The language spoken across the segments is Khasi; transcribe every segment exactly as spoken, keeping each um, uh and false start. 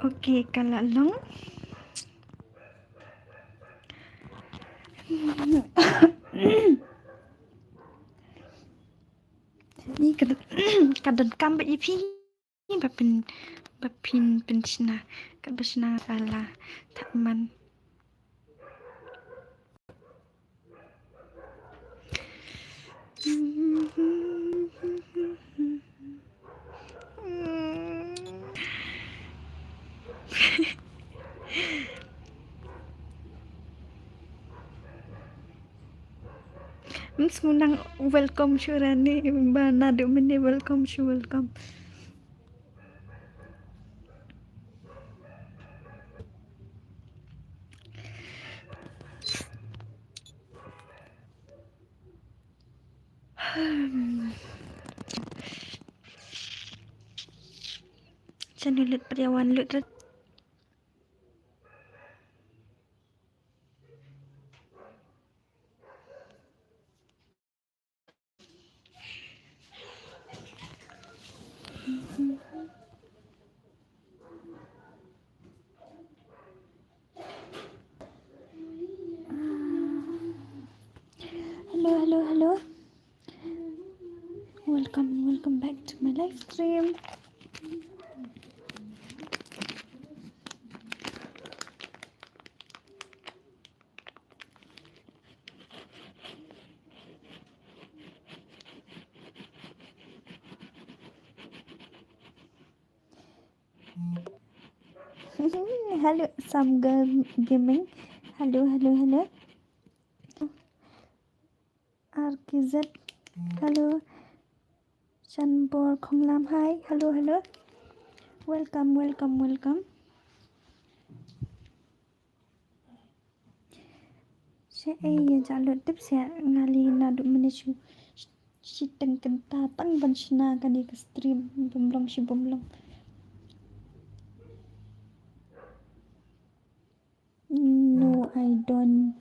Okay, ka la long. Ni ka don, ka don kam ba i phi ba pyn, ba pyn pynshna, ka ba shna sala thaman. Ym sngewbha welcome shuh ra ne, ba naduh mynne welcome shuh, welcome. Shano lut, pria wan lut rit. Hello, hello, hello. Welcome, welcome back to my live stream. Hello, Sam Girl Gaming. Hello, hello, hello. R K Z. Hello. Shanbor Khonglam. Hi. Hello, hello. Welcome, welcome, welcome. Sha ei ïa jalo tip sha nga lei naduh mynne shu shiteng kynta tang ban shna kane ka stream bym long shi bym long. No, I don't.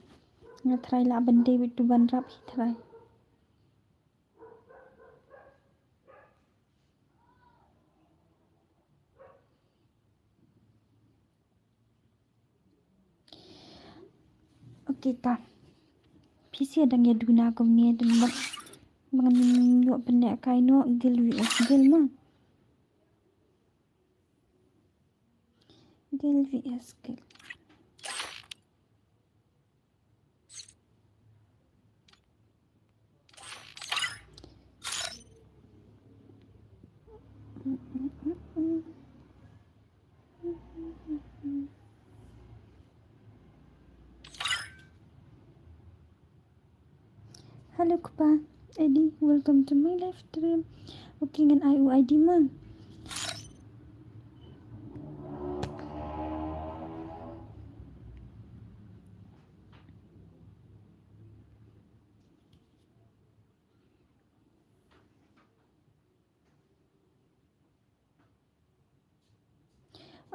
Nga trai lah ban dei bad tu ban rap hi trai. Okay ta. Phi sa dang ïa duna kumne dang bang. Bang ngi ïoh pyneh kai noh Gil V S Gil ma. Gil V S Gil. Hello Kpa, Eddie, welcome to my live stream. Okay, ngan ai u I D ma.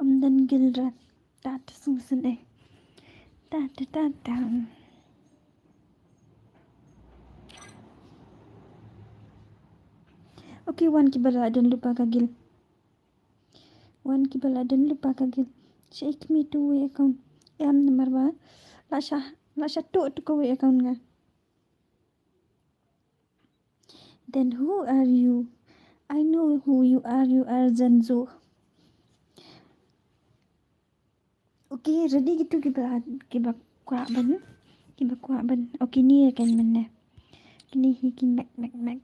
Ym don Gil ra. Ta ta sung sun eh. Ta ta ta ta. Okay, wan kiba la don lypa ka Gil. Wan kiba la don lypa ka Gil. Sha i kmie tu wei account. Em namar ba la sha, la sha tu tu ka wei account nga. Then who are you? I know who you are, you are Zenzo. Okay, ready kitu kiba, kiba kwah ban, kiba kwah ban. Okay, ni kan mynne. Kini hi ki mek, mek, mek.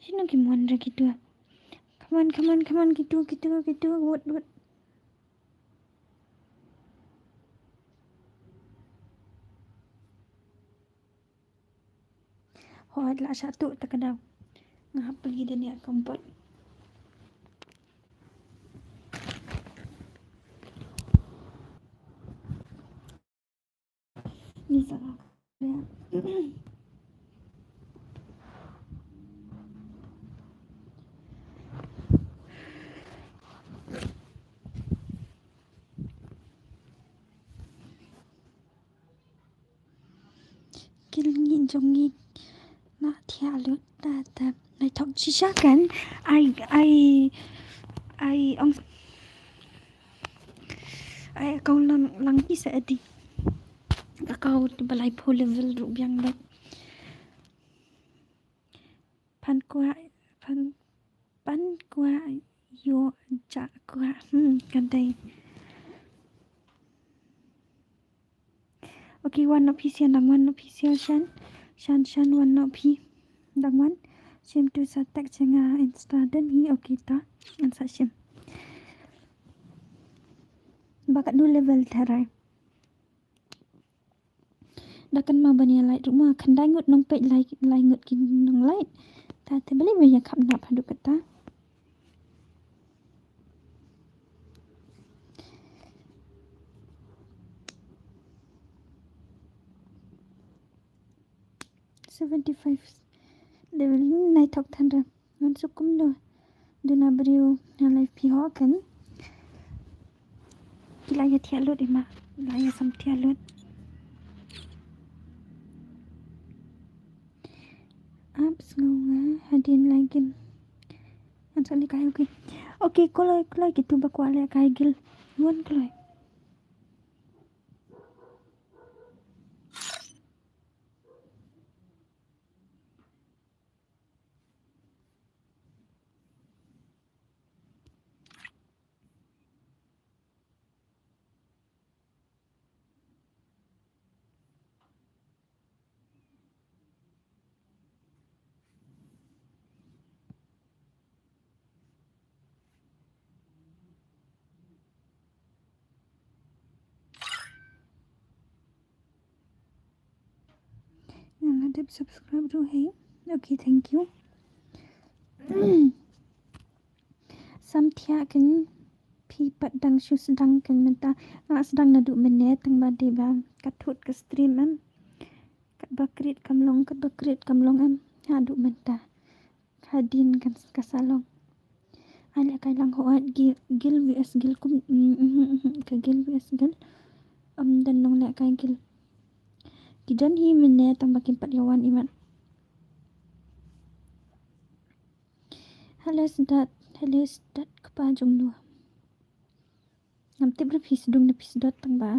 Shano ki mon re kitu? Come on, come on, come on, kitu, kitu, kitu, wot, wot. Hooid, la shah tuh ta ka daw. Nga hap pynïadei ïa ka kompot. Ni sa ka. ngi jong ngi na thiah lut ta ta. Nai thok shisha kan. Ai, ai, ai ong, ai kau lang lang ki sa adi. Kau tu balai pho level ruh biang bad. Phan kwah, phan, phan kwah ïoh ja kwah. Hmm, kan dei. Okay, wan noh phi sien dang wan, noh phi sien shan. Shan, shan, wan noh phi dang wan. Shim tu sa text jong nga Insta don hi, okay ta. Ngan sa shim. Ba katno level tharai. Da kynmaw ban ïa like ruh ma, khyndai ngut nong peit like, lai ngut ki nong like. Ta te balei ba ïa khap nap haduh kata. Seventy five level, hmm, nai thok than ra. Ngan suk kumno. Duna briew na live phi ho kan. Ki la ïa thiah lut i ma. La ïa sam thiah lut. Ap sngew nga hadien lai gil. Ngan sa leh kai, okay. Okay, kloi, kloi kitu ba kwah leh kai gil. Wan kloi. Nga la dep subscribe ruh hei. Okay, thank you. Sam thiah kan phi pat dang shu sdang kan mynta. Nga la sdang naduh mynne tang ba dei ba ka thut ka stream em. Kat ba create kam long, kat ba create kam long em. Haduh mynta. Hadien kan ka sa long. Ai leh kai lang ho at gil, gil V S gil kum, mm, mm, mm, mm, ka gil V S gil. Am don nong leh kai gil. Ki don hi mynne tang ba kim pat ïa wan i mat. Hello Sdat, hello Sdat kpa jong nu. Ngam tip ruh phi sdung ne phi sdot tang ba.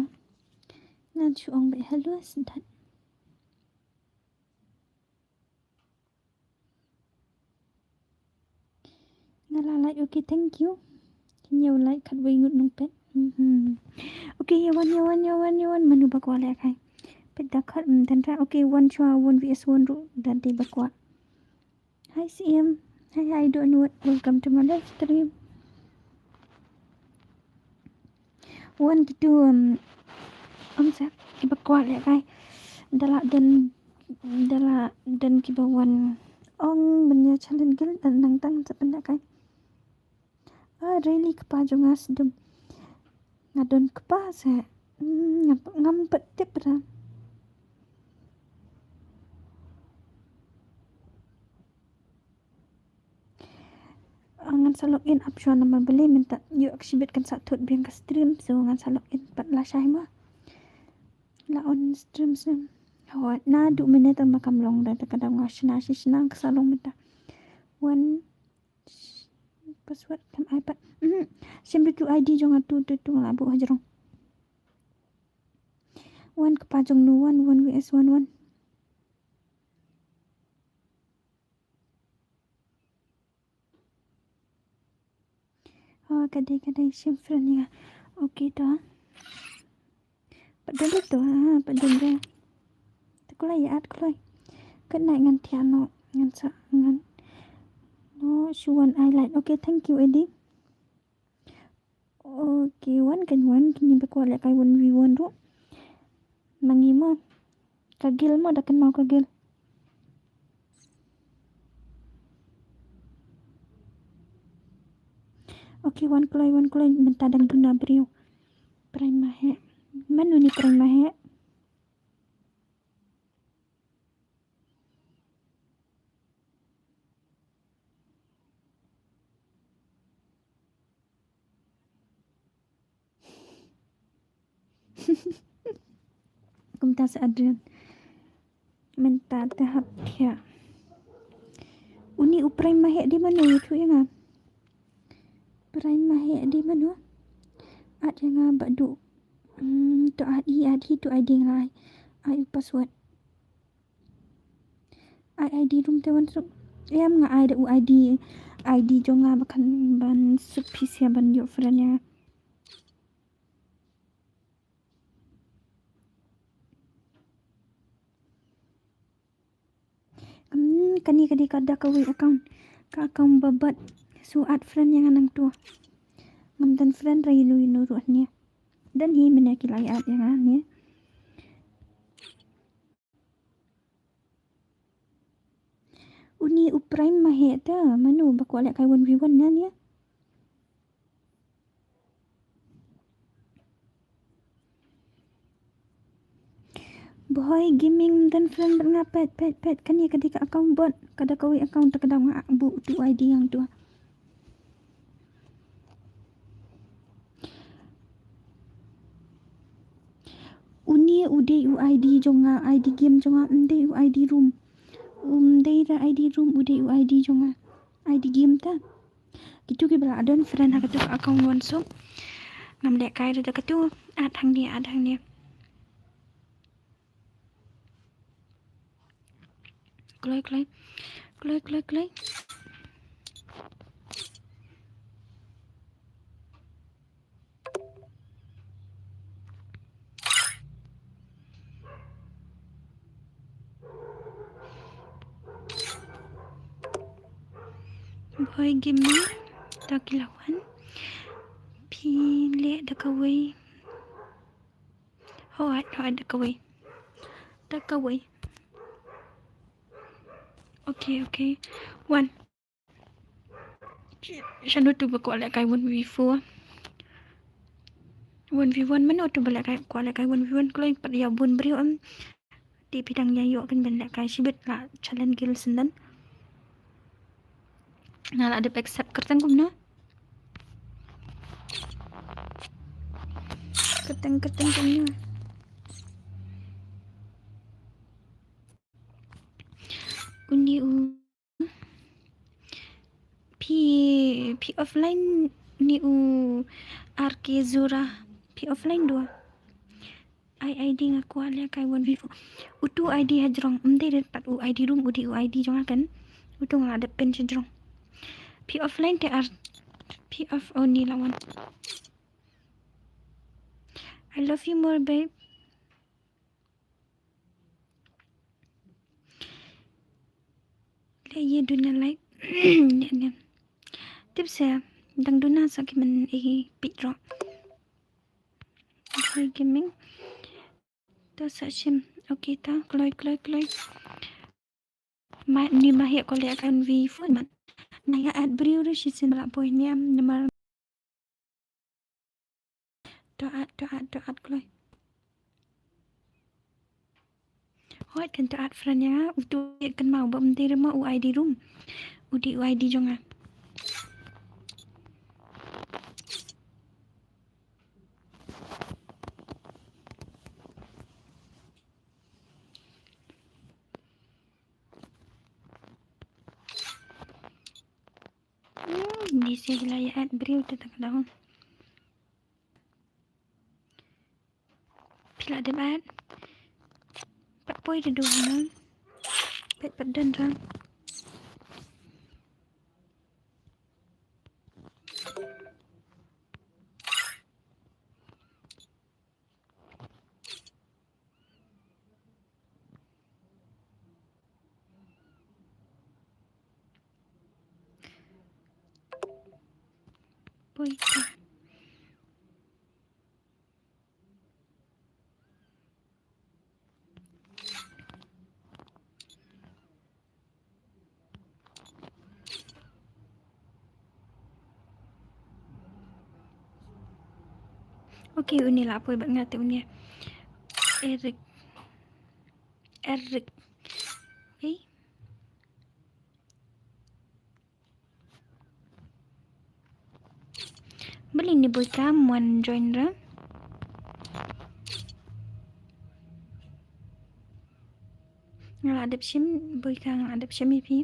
Ngan shu ong ba hello Sdat. Nga la like, okay, thank you. Kin ïa like khatwei ngut nong peit. Mhm. Okay, ïa wan, ïa wan, ïa wan, ïa wan. Mano ba kwah leh kai. Peit da khat, mm, than ra. Okay, wan shuwa, one V S one ruh da dei ba kwah. Hi C M. Hi, hi, Donwood. Welcome to my live stream. Wan kitu, um, ong sa kiba kwah leh kai. Da la don, da la don kiba wan ong ban ïa challenge gil, nang tang sa pynleh kai. Ah, really kpa jong nga sdum. Nga don kpa sa. Hmm, ngam, ngam pat tip ra. Ah, ngan sa log in ap shuwa namar balei mynta ïoh ka shibit kan sa thut biang ka stream, so ngan sa log in pat lashai ma. La on stream snem. Hawa naduh mynne tang ba kam long da ka dang nga shna shi shna ka sa long mynta. Wan password kam ai pat. Mhm. Shim tu I D jong nga tu tu tu nga la buh hajrong. Wan kpa jong nu wan, one V S one wan. Oh, ka dei, ka dei, shim friend ïa nga. Okay to. Pat don to, ha, pat don. Te kloi ïa add kloi. Kane ngan thiah noh, ngan sa, ngan. No, shu wan ai like. Okay, thank you, Eddie. Okay, wan kan wan, kine ba kwah leh kai one V one ruh. Ma ngi mo. Ka gil mo, da kynmaw ka gil. Okay, wan kloi, wan kloi, mynta dang duna briew. Prai ma heh. Mano ne prai ma heh? Kumta sa Adrian. Mynta te hap thiah. Uni u Prime Mahek di mano ïathuh ïa nga. Prime Mahek di mano. At ïa nga ba du. Hmm, to at i, at hi to I D nga ai. Ai u password. Ai I D room te wan suk. Em nga ai da u I D. I D jong nga ba kan ban suk phi sia ban ïoh friend ïa nga. Hmm, kane ka dei ka da kawei account. Ka account ba bad. So add friend ïa nga nangto. Ngam don friend ra ïa no ïa no ruh hangne. Don hi mynne ki la add ïa nga hangne. Uni u Prime Mahek te mano ba kwah lehkai one v one ne hangne. Boy Gaming don friend bad nga peit, peit, peit. Kane ka dei ka account bot, ka da kawei account te ka daw nga buh utu u I D hangto. Uni u dei u I D jong nga, I D game jong nga, ym dei u I D room. Ym dei da I D room, u dei u I D jong nga. I D game ta. Kitu kiba la don friend ha katu ka account wan suk. Ngam lehkai ruh da katu, add hangne, add hangne. Kloi, kloi. Kloi, kloi, kloi. Boy Gaming, to ki la wan. Phi leh da kawei. Hooid, hooid, da kawei. Da kawei. Okay, okay. Wan. Shano tu ba kwah lehkai one v four. One v one, mano tu ba lehkai, kwah lehkai one v one, kloi pat ïa bun briew em. Te phi dang ïa ïoh kan ban lehkai shibit la challenge guild syndon. Nga la dep accept kyrteng kumno. Kyrteng, kyrteng kumno. Uni u. Phi, phi offline ni u R K Zura. Phi offline dua. Ai I D nga kwah lehkai one v four. Utu I D hajrong. Ym dei rit pat u I D room u dei u I D jong nga kan. Utu nga la dep pyn hajrong. Phi offline te ar. Phi off, oh, ni la wan. I love you more, babe. Le ye duna like. Ne, ne. Tip se dang duna sa ki men e pit ro. Boy Gaming. To sa shim. Okay ta, kloi, kloi, kloi. Ma, ni ma heh ko leh kan vi phone man. Nga ïa add briew ruh shisien ba la poi niam namar. To add, to add, to add kloi. Hooid kan to add friend ïa nga, utu kan mau ba ym dei re ma u I D room. U dei u I D jong nga. Hmm, ni se la ïa add briew te tang daw. Phi la dep add. Pat poi te dua na. Pat pat don ra. Poi. Okay, uni la poi bad nga te uni. Eric. Eric. Okay. Balei ni boi kam wan join ra. Nga Dep shim boi ka nga dep shim ïa phi.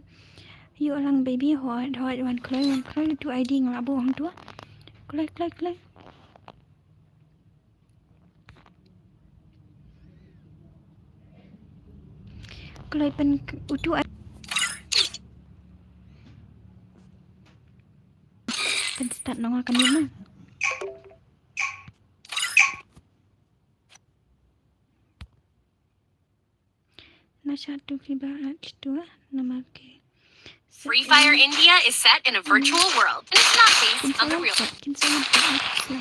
Ïoh lang baby, hoi hoi, wan kloi wan kloi, utu ID nga la buh hangtu. Kloi kloi kloi. Kloi pyn utu ID. Pyn start noh nga kane ma. Na sha tu ki ba at tu ah, namar ke. Free Fire India is set in a virtual world. It's not based on the real. Kin sa kin sa.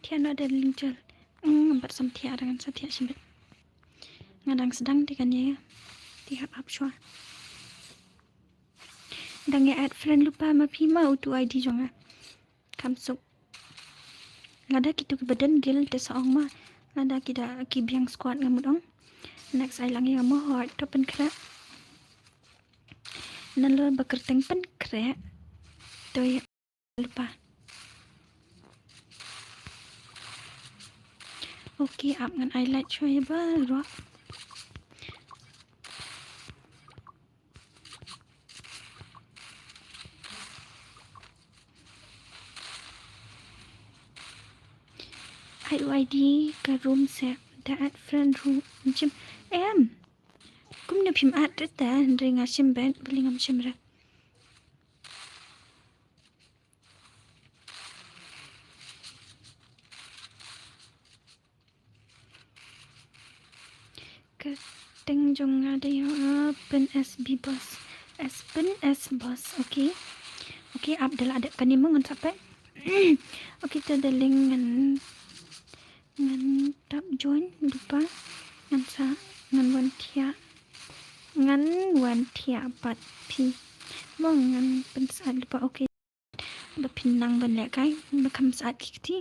Thiah noh da lyngjal. Ngam pat sam thiah, dang sa thiah shibit. Nga dang sdang te kane. Te hap hap shuwa. Dang ïa add friend lypa ma phi ma, utu ID jong nga. Kham suk. Lada kitu kiba don guild te sa ong ma. Lada ki da ki biang squad nga mut ong. Next ai lang ïa nga mo, hoi, to pynkhreh. Nalor ba kyrteng pynkhreh. To ïa lypa. Okay, ap ngan ai like shuwa ïa baroh. Ai u ID ka room seh, da add friend room. Em shim. Em. Kumno phim add te, hynrei nga shim bad, balei ngam shim re. Kyrteng jong nga dei, ah, Pyn S B Boss. S Pyn S Boss, okay. Okay, ap da lah dep kane mo ngan sa peit. Okay, to da link ngan, ngan tap join lypa. Ngan sa, ngan wan thiah. Ngan wan thiah pat phi. Mo ngan pynsyaid lypa, okay. Ba phin nang ban lehkai, ba kham syaid ki kti.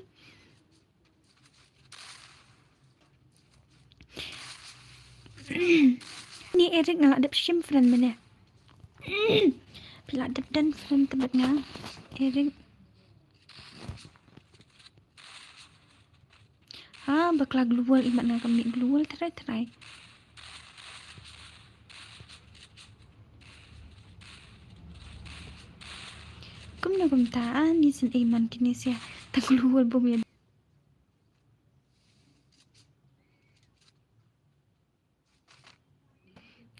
Ni Eric nga la dep shim friend mynne. Phi la dep don friend te bad nga. Eric. Ha, bakla global, imat nga ka mih global trai trai. Kumno kumta, ah, ni sien ei man kine sia. Ta global bom ïa.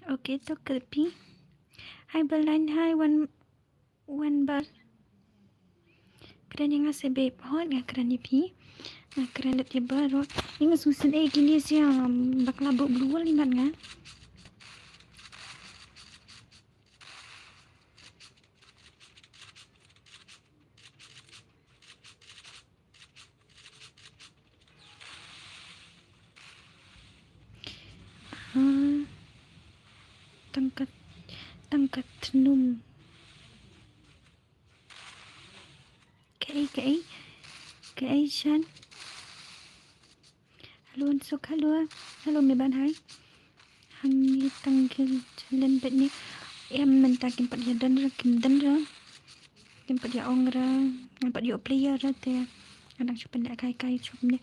Okay, to kyrpi. Hai Berlin, hai wan, wan bar. Kren ïa nga se beb, hot nga kren ïa phi. Nga kren lut ïa baroh. Ïa nga sngewsih ei kine sia, um, bakla bok blue wall imat nga. Ah, tang ka, tang ka tnum. Kaei, kaei, kaei shan. Hello, Unsuk, hello. Hello, me ban hai. Hangne tang guild challenge bad ne. Em mynta kim pat ïa don re, kim don re. Kim pat ïa ong re, kim pat ïa player re te. Nga dang shu pynlehkai kai shuh ne.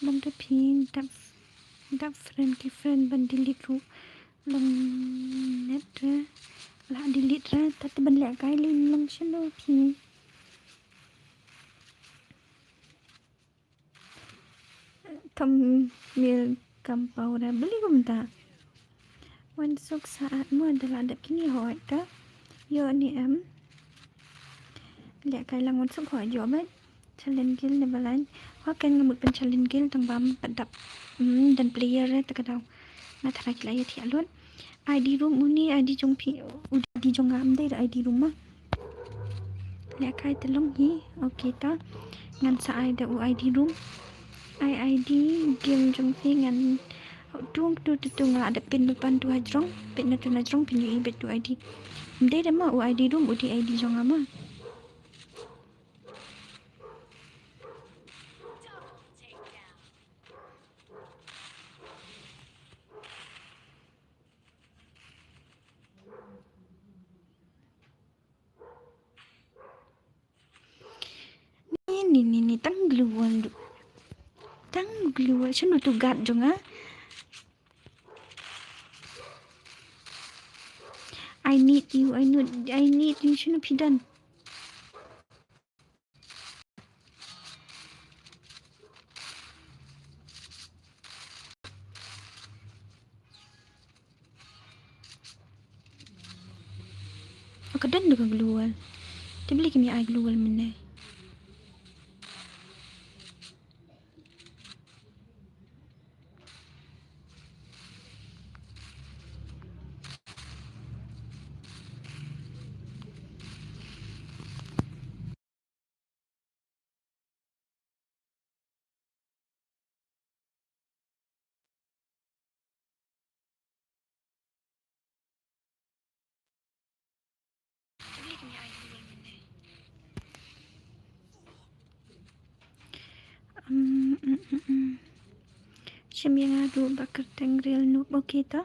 Long da phi dap, dap friend ki friend ban delete ruh. Long net re. La delete re, ta te ban lehkai lei long shano phi. Kam mil kam pau da beli kumta. Wan suk saat mo da la dep kini hoi ta. Ïoh ni em. Lehkai lang wan suk hoi ïoh bad. Challenge guild ne balan. Hoi kan nga mut pyn challenge guild tang bam pat dap. Hmm, don player re ta ka daw. Nga tharai ki la ïa thiah lut. ID room uni, ID jong phi, u ID jong nga, ym dei da ID room ma. Lehkai te long hi, okay ta. Ngan sa ai da u ID room. Ai ID game jong phi ngan tu tu tu tu nga la dep pyn pan tu hajrong, pyn na tu hajrong pyn ïohi bad tu ID. Ym dei da ma u ID room, u dei ID jong nga ma. Ni, ni, ni, ni, tang Glue wall, shano tu guard jong nga? I need you, I need, I need you, shano phi don? Ka don da ka glue wall. Te balei kim ïa ai glue wall mynne? Um, mm, mm, mm. Shim ïa nga ruh ba kyrteng Real Noob, okay to.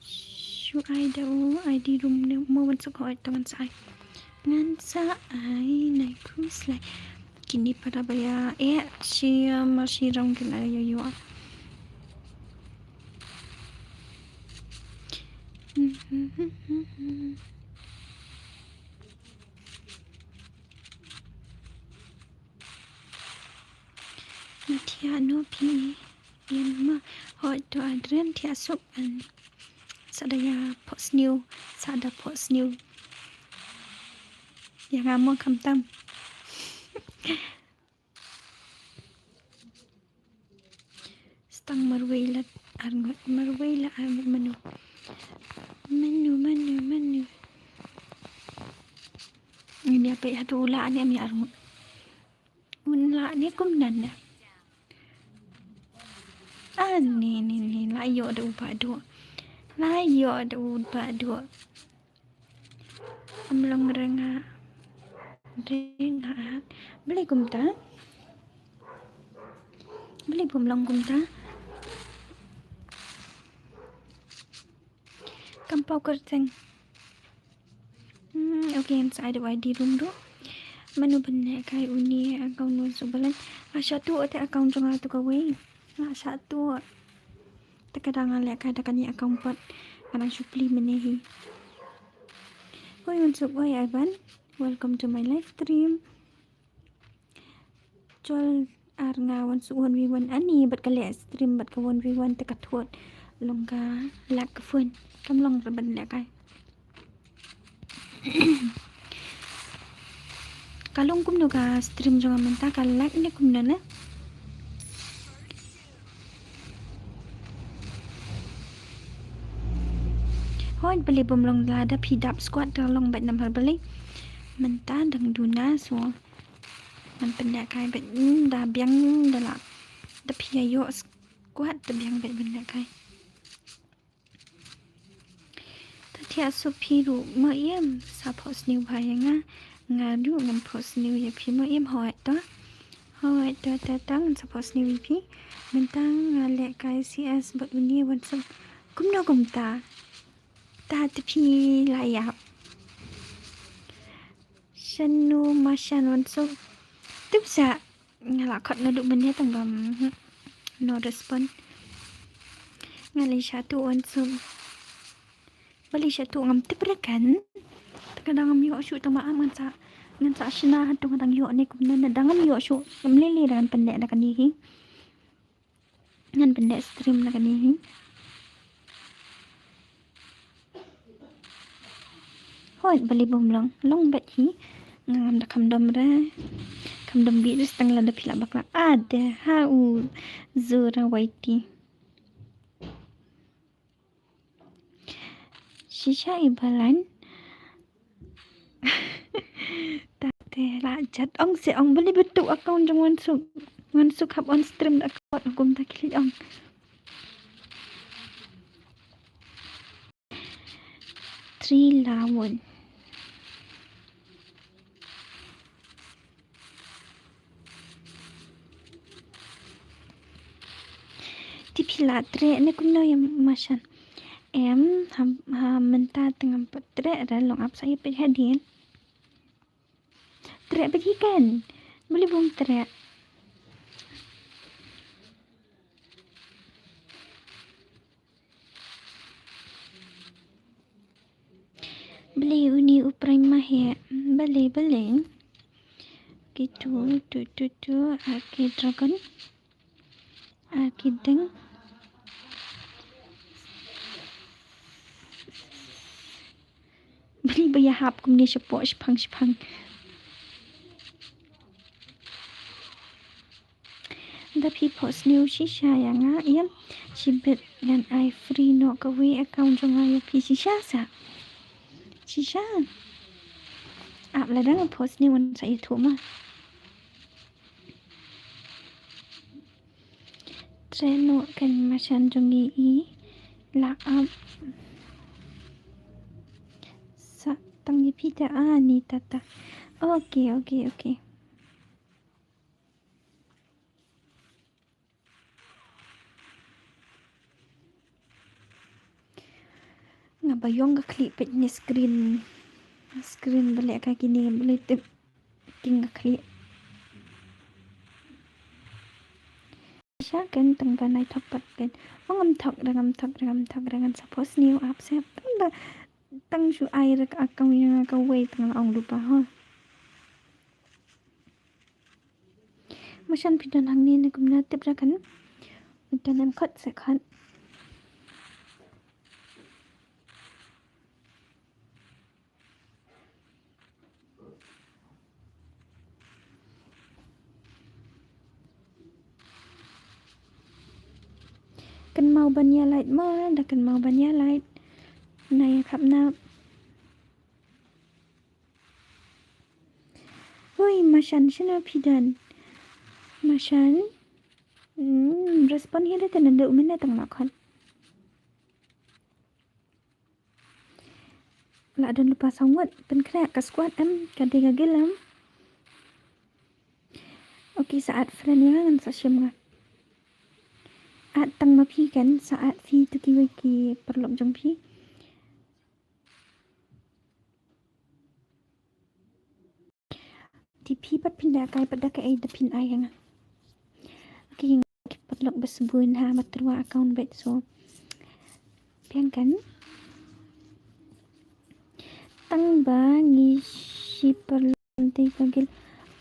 Shu ai da u I D room ne mo wan suk hoi to ngan sa ai. Ngan sa ai nai pus lai. Kini para ba ïa eh shi ma shi rong kin ai ïa ïa. Nga thiah noh phi ïa ma hoi to Adrian thiah suk an. Sa da ïa phohsniew, sa da phohsniew. Ïa nga mo khamtam. Stang marwei la arngut, marwei la arngut mano. Mano, mano, mano. Ngim ïa peit hato u lah ne em ïa arngut. Un lah ne kumne ne. Ah, ne, ne, ne, la ïoh da u Bah Duh. La ïoh da u Bah Duh. Ym long rynga. Rynga. Balei kumta? Balei bym long kumta? Kam paw kyrteng. Hmm, okay, ngan sa ai da u I D room ruh. Mano ban lehkai uni account Wonsuk Balan? Nga shah tuh te account jong nga tu kawei. Nga shah tuh. Te ka dang nga lehkai da kane account pat. Nga dang shu plie mynne hi. Hoi Wonsuk, hoi Ivan. Welcome to my live stream. Jol ar nga Wonsuk one v one ani bad ka leh stream bad ka one v one te ka thot long ka lag ka phone. Kam long re ban lehkai. Ka long kumno ka stream jong nga mynta, ka lag ne kumno ne? Hooid, balei bym long? Lada phi dap squad te long bad namar balei? Mynta dang duna so. Ngan pynlehkai bad, mm, da biang da lah. Da phi ïa ïoh squad da biang bad pynlehkai. Ta thiah suk phi ruh mo em, sa phohsniew bha ïa nga. Nga ruh ngan phohsniew ïa phi mo em, hooid to. Hooid to, ta ta ngan sa phohsniew ïa phi. Mynta nga lehkai C S bad uni Wonsuk. Kumno kumta? Ta te phi la ïap. Shano Mashan Wonsuk. Tip sa nga la khot naduh mynne tang ba, mhm, no respond. Nga leit shatu Wonsuk. Balei shatu ngam tip re kan. Te ka dang ngam ïoh shuh tang ba am ngan sa, ngan sa shna hato nga dang ïoh ne kumno ne, dang ngam ïoh shuh. Ngam lei lei da ngan pynleh da kane hi. Ngan pynleh stream na kane hi. Hooid, balei bym long, long bad hi. Nga ngam da kham dom re. Kham dom bit re tang lada phi lah bakla. Ada ha u Zura Waiti. Shisha i Balan. Ta te la jat ong se ong, balei ba tuh account jong Wonsuk. Wonsuk hap on stream da account, kumta khlieh ong. Three Lawon. Te phi la treh ne kumno ïa Mashan? Em, ha, ha mynta te ngam pat treh re, long ap sa ïa peit hadien. Treh bad hi kan. Balei bym treh? Balei uni u Prime ma he? Balei, balei? Ki tu, tu, tu, tu, ar ki dragon. Ar ki deng. Balei ba ïahap kumne shapoh shipang shipang. Da phi post sniew shisha ïa nga ïa shibit ngan ai free noh kawei account jong nga ïa phi shisha sa. Shisha. Ap lada nga post sniew ngan sa ïathuh ma. Treno kan mashan jong ngi i la ap. Sa tang ïa phi ta ani tata. Okay, okay, okay. Nga ba ïong ka khlieh peit ne screen. Screen ba leh ka kine ba leh tip. King ka khlieh. Sha kan tang ba nai thok pat kan. Ong ngam thok ra ngam thok ra ngam thok ra ngan sa post sniew ap sep. Tang ba tang shu ai ra ka account ïa nga kawei tang la ong lypa ho. Mashan phi don hangne ne kumna tip ra kan. Don em khot se khot. Kynmaw ban ïa like mo, da kynmaw ban ïa like. Na ïa khap na. Hui, mashan shano phi don? Mashan. Hmm, respond hi da tang da u mynne tang la khot. La don lypa saw ngut, pynkhreh ka squad em, ka dei ka guild em. Okay, sa add friend ïa nga ngan sa shim nga. Add tang ma phi kan, sa add phi to kiwei ki paralok jong phi. Te phi pat phin lehkai pat da kaei da phin ai ïa nga. Okay, ki paralok ba sbun ha, ba tyrwa account beit so. Biang kan. Tang ba ngi shi paralok te ka guild.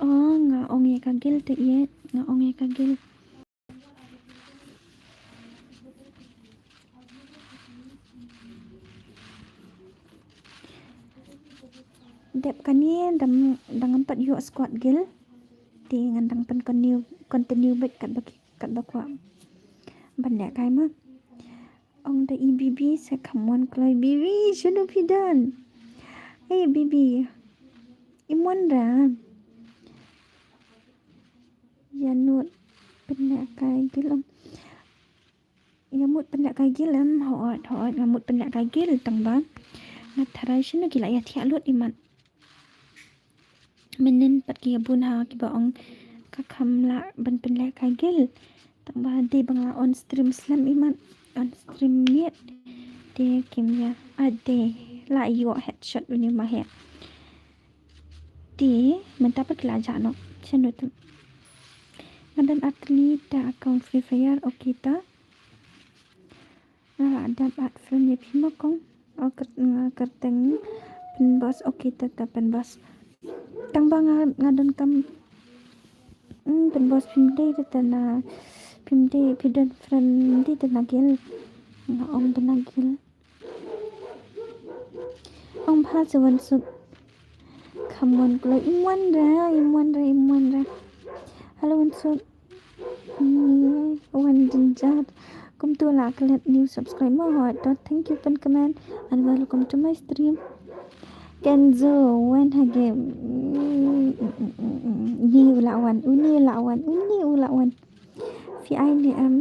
Oh, nga ong ïa ka guild te ïa, nga ong ïa ka guild. Dep kane dang, dang ngam pat ïoh squad guild. Te ngan dang pyn continue, continue beit katba ki, katba kwah ban lehkai ma. Ong da i Bibi sa kham wan kloi Bibi, shano phi don? Hey Bibi. Im wan ra. Ïa mut pynlehkai guild ong. Ïa mut pynlehkai guild em, hooid, hooid, nga mut pynlehkai guild tang ba nga tharai shano ki la ïathiah lut imat. Mynnin pat ki ïa bun ha kiba ong ka kham lah ban pynlehkai guild. Tang ba dei ba nga la on stream slem imat, on stream miet. Te kim ïa, ah, dei la ïoh headshot une ma he. Te mynta pat ki la jah noh. Shano te. Nga dang add kane ta account Free Fire, okay ta. Nga la dep add friend ïa phi ma kong. O kyrteng, nga kyrteng Pynbos, okay ta ta Pynbos. Tang ba nga, nga donkam, hmm, Pynbos phim dei ta ta na, phim dei, phi don friend dei ta na guild. Nga ong ta na guild. Ong bha sa Wansuk. Kham wan kloi, im wan ra, im wan ra, im wan ra. Hello Wansuk. Ni wan jynjar. Kumto la klet new subscriber, hooid to, thank you pyn comment and welcome to my stream. Kenzo, wan ha game. Ni u la wan, uni u la wan, uni u la wan. Phi ai ne em.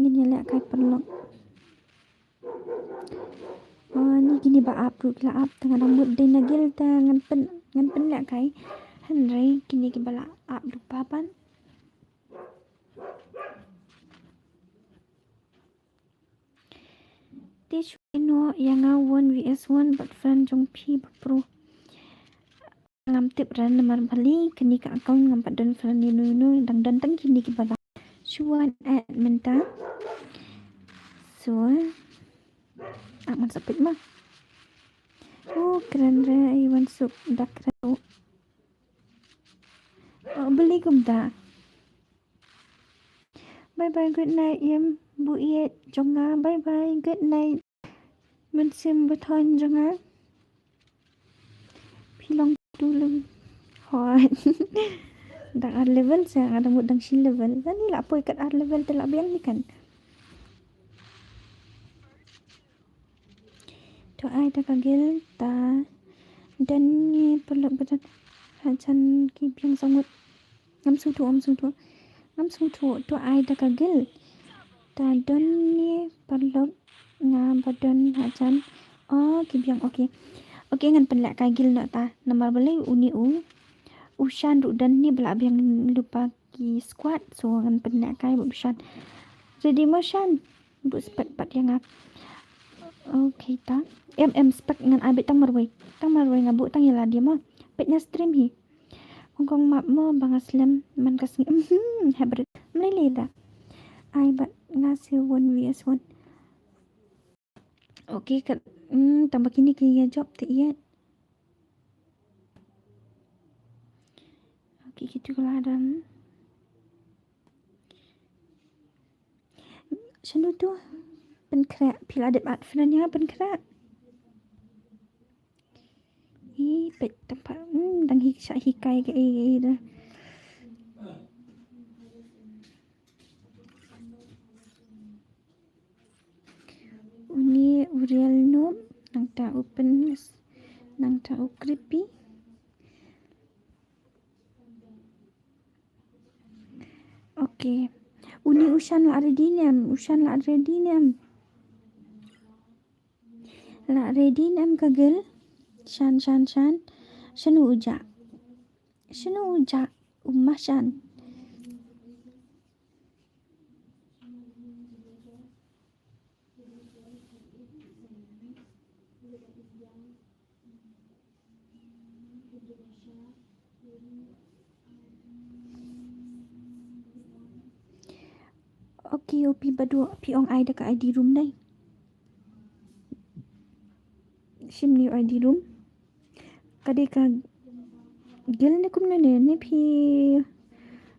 Ngin ïa lehkai paralok. Oh, ni kine ba ap ruh ki la ap, te nga dang mut dei na guild te ngan pyn, ngan pynlehkai. Hynrei kine kiba la ap ruh papat. Te shu ai noh ïa nga one versus one bad friend jong phi ba pro. Ngam tip re namar balei kane ka account ngam pat don friend ïano ïano, dang don tang kine kiba la. Shu wan add mynta. So, ah, ngan sa peit ma. Oh, kren re, ai wan suk da kren. Oh, beli kumta. Bye bye, good night, em. Bu iet jong nga, bye bye, good night. Mynsiem Bathon jong nga. Phi long tu lem. Hoi. Dang ar level sa, nga dang mut dang shi level. Lani la poi kat ar level te la biang ni kan. To ai da ka gel ta don ne paralok ba don hajan ki biang sangut. Ngam sngewthuh, ngam sngewthuh. Ngam sngewthuh, to ai da ka gel ta don ne paralok nga ba don hajan. Oh, ki biang, okay. Okay, ngan pynlehkai gel noh ta. Namar balei uni u. U Shan ruh don ne ba la biang lypa ki squad, so ngan pynlehkai bad u Shan. Ready mo Shan? Buh spek pat ïa nga. Okay ta. Em, em, spek ngan ai beit tang marwei. Tang marwei nga buh tang ïa lade mo. Peit na stream hi. Kong kong map mo ba nga slem man ka sngi. Mhm, hep rit. Mlei lei da. Ai bad nga se one V S one. Okay, kat, hmm, tang ba kine ki ïa jop te ïa. Okay, kitu la dam. Shano tu? Pynkhreh, phi la dep add friend ïa nga, pynkhreh. Ih, peit tang pat, hmm, dang hi, shah hikai kaei kaei da. Uni u real noob, nangta u pyn, nangta u creepy. Okay. Uni u Shan la ready ne em, u Shan la ready ne em. La ready ne em ka gel. Shan, Shan, Shan. Shano u jah? Shano u jah? U ma Shan. Okay, o phi ba duh, phi ong ai da ka I D room dei. Shim ne u I D room. Ka dei ka gel ne kumne ne, ne phi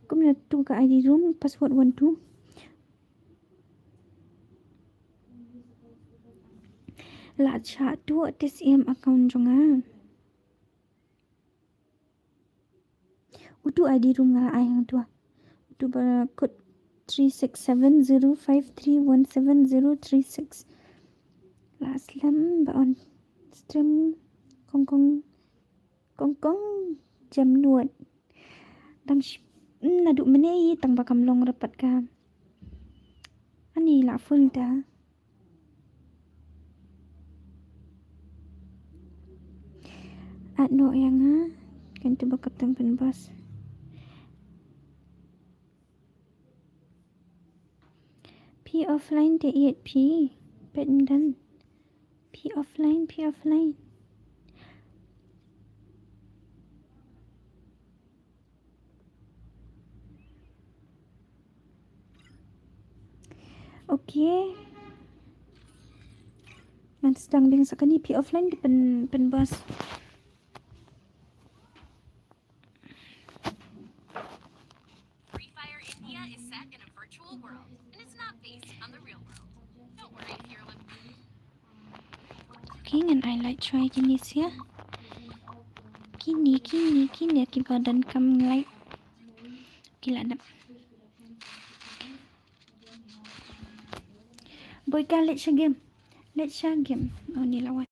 kumne tu ka I D room, password one two. La shah tu te siem account jong nga. Utu I D room nga la ai hangtu. Utu ba kut three six seven zero five three one seven zero three six. La slem ba on stream kong kong kong kong jam nuot. Dang sh-, mm, naduh mynne i tang ba kam long rapat ka. Ani la full da. At no ïa nga kan tu ba kap tang pynbos. Phi offline te iet phi. Pet mdan. Phi offline, phi offline. Okay. Ngan sdang biang sa kane, phi offline te pyn, pynbos. Free Fire India is set in a virtual world and is not based on the real world. Don't worry if you're looking. Okay, ngan ai light shuwa kine sia. Kine, kine, kine kiba donkam light. Ki la dap. Boy ka leit sha game. Leit sha game. Oh, ni lawan.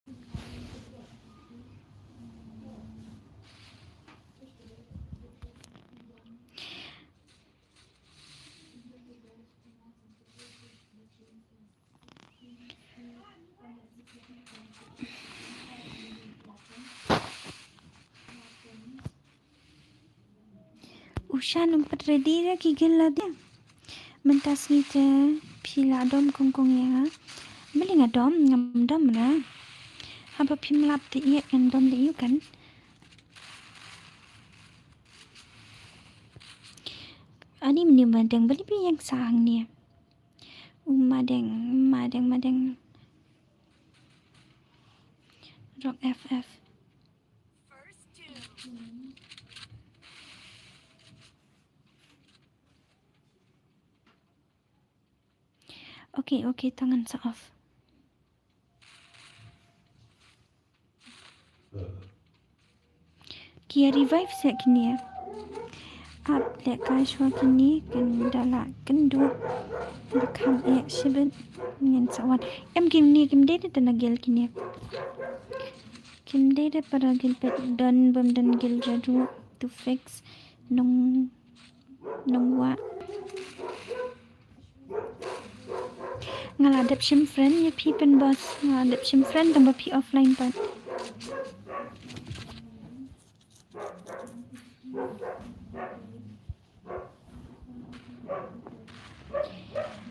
U Shan um pat ready re ki gel lade. Mynta sngi te phi la dom kong kong ïa nga. Balei nga dom, ngam dom re. Haba phim lap te ïa ngan dom de ïa kan. Ani mni madeng balei phi ïeng sah hangne. U madeng, madeng, madeng. Rock F F. Okay, okay, to ngan sa off. Ki revive seh kine. Ap lehkai shuwa kine, kin da lah kynduh. Ba kham eh shibit. Ngan sa wan. Em kine kim dei da na guild kine. Kim dei da para guild, peit don bym don guild ruh to fix. Nong, nong wah. Nga la dep shim friend ïa phi Pynbos, nga la dep shim friend tang ba phi offline pat.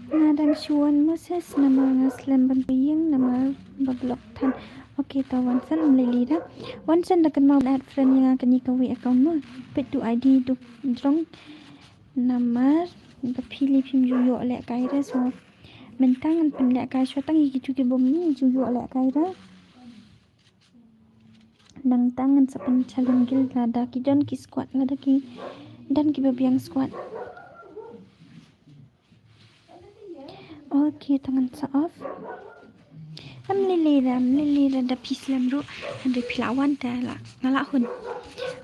Nga dang shu wan Moses namar nga slem ban pynïeng namar ba block than. Okay, to wan san ym lei lei da. Wan san da kynmaw ban add friend ïa nga kane kawei account mo. Peit tu I D tu jrong namar ba phi lei phim ju ïoh lehkai re, so mynta ngan pynlehkai shuwa tang ïa kitu ki bym ju ïoh lehkai re. Nangta ngan sa pynchallenge guild lada ki don ki squad, lada ki don kiba biang squad. Okay, to ngan sa off. Ym lei lei da, ym lei lei da, da phi slem ruh. Hynrei phi la wan te la nga la hun.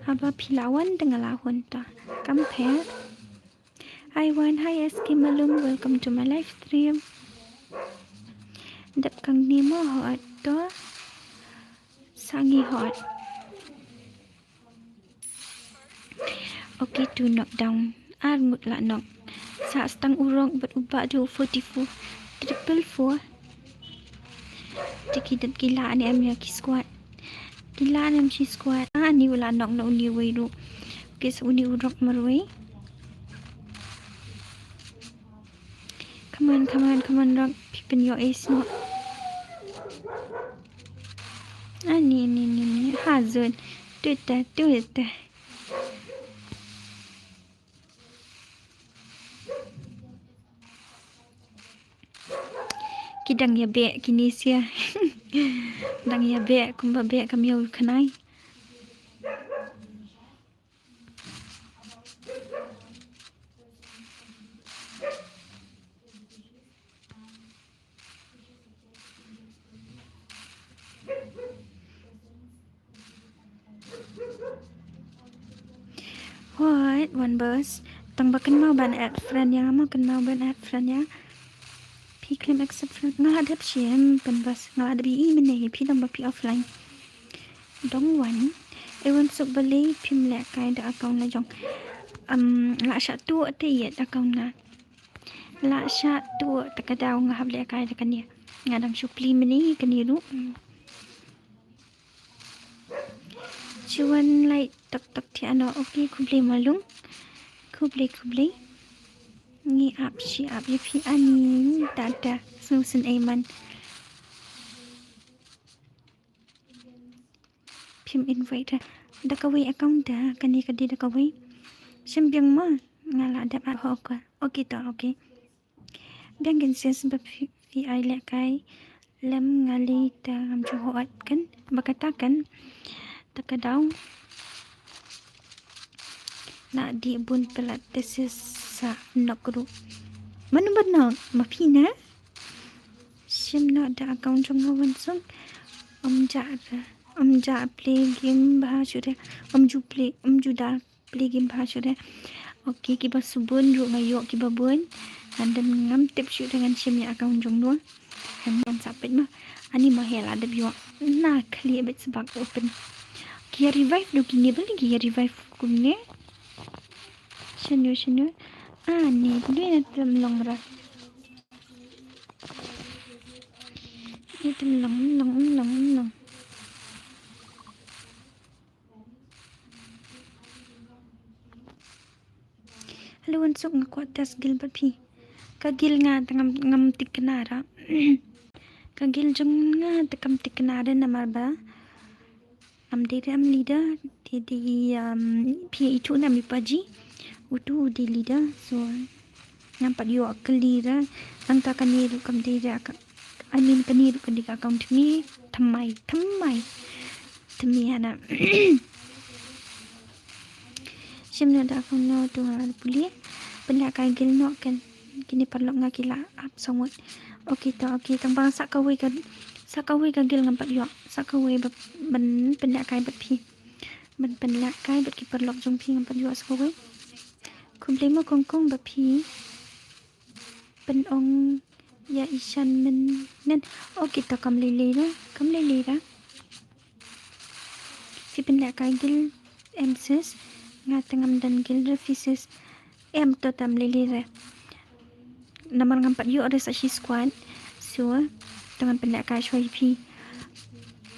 Haba phi la wan te nga la hun ta. Kam pher. Hi Wan, hi S K Malum, welcome to my live stream. Dep kang ni mo hot to. Sangi hot. Okay, two knockdown. Ar ngut la knock. Sa stang u Rock bad u Bah du forty-four. Triple four. Te ki dep ki la ne em ïa ki squad. Ki la ne em shi squad. Ah, ni u la knock na uni wei ruh. Okay, so uni u Rock marwei. Come on, come on, come on, Rock. Phi pynïoh ace noh. Ah, ni, ni, ni, ni. Ha, zone. Tuta, tuta. Ki dang ïa beh kine sia. Dang ïa beh kumba beh ka miaw khnai. What? One bus. Tang ba kynmaw ban add friend ïa nga mo, kynmaw ban add friend ïa nga. Phi khlem accept friend. Nga la dep shim Pynbos. Nga la dep ïa i mynne, phi dang ba phi offline. Dong wan. E wan suk balei phim lehkai da account la jong. Am, la shah tuh te ïa account nga. La shah tuh te ka daw nga hap lehkai da kane. Nga dang shu plie mynne kane ruh. Chuan lai tok tok thiah noh. Okay, khublei Malum. Khublei, khublei. Ngi ap shi ap ïa phi ani. Tata. Sngewsynei man. Phim invite da kawei account da, kane ka dei da kawei. Shim biang mo. Nga la dep ar ho ka. Okay to, okay. Biang kin sis ba phi, phi ai lehkai lem nga lei ta ngam ju hot kan ba kata kan ta ka daw. Na di bun pelat te sis sa nok ruh. Mano ba nok ma phi na? Shim noh da account jong nga wan sung. Ym ja ra, ym ja play game bha shuh re. Ym ju play, ym ju da play game bha shuh re. Okay, kiba shu bun ruh nga ïoh kiba bun. Ngan dang ngam tip shuh re ngan shim ïa account jong no. Ngan sa peit ma. Ani ma hela dep ïoh. Na khlieh beit sbak open. Ki ïa revive do kine, balei ki ïa revive kumne? Shano shano. Ani dei na tem long ra. Ïa tem long long long long. Hello, wan suk nga kwah test guild bad phi. Ka guild nga te ngam, ngam thikna ra. Ka guild jong nga te kam thikna ra namar ba ngam dei re am leader, dei dei, um, phi ithuh ne em i Paji. Utu u dei leader, so ngam pat ïoh kylli re. Nangta kane ruh kam dei re ka, I mean, kani ruh ka dei ka account thymmai, thymmai, thymmai. Thymmai hana. Shim na da account no tu nga la pule. Pynlehkai guild noh kan. Kine paralok nga ki la ap sawut. Okay to, okay. Tang ba sa kawei ka, sa kawei ka guild ngam pat ïoh. Sa kawei ba ban pynlehkai bad phi. Ban pynlehkai bad ki paralok jong phi ngam pat ïoh sa kawei. Khublei mo Kongkong ba phi pynong ïa i shan mynnin. Okay to kam lei lei ra, kam lei lei ra. Phi pynlehkai guild em sis, nga te ngam don guild re phi sis. Em to tam lei lei re. Namar ngam pat ïoh re sa shi squad. So, to ngan pynlehkai shuwa ïa phi.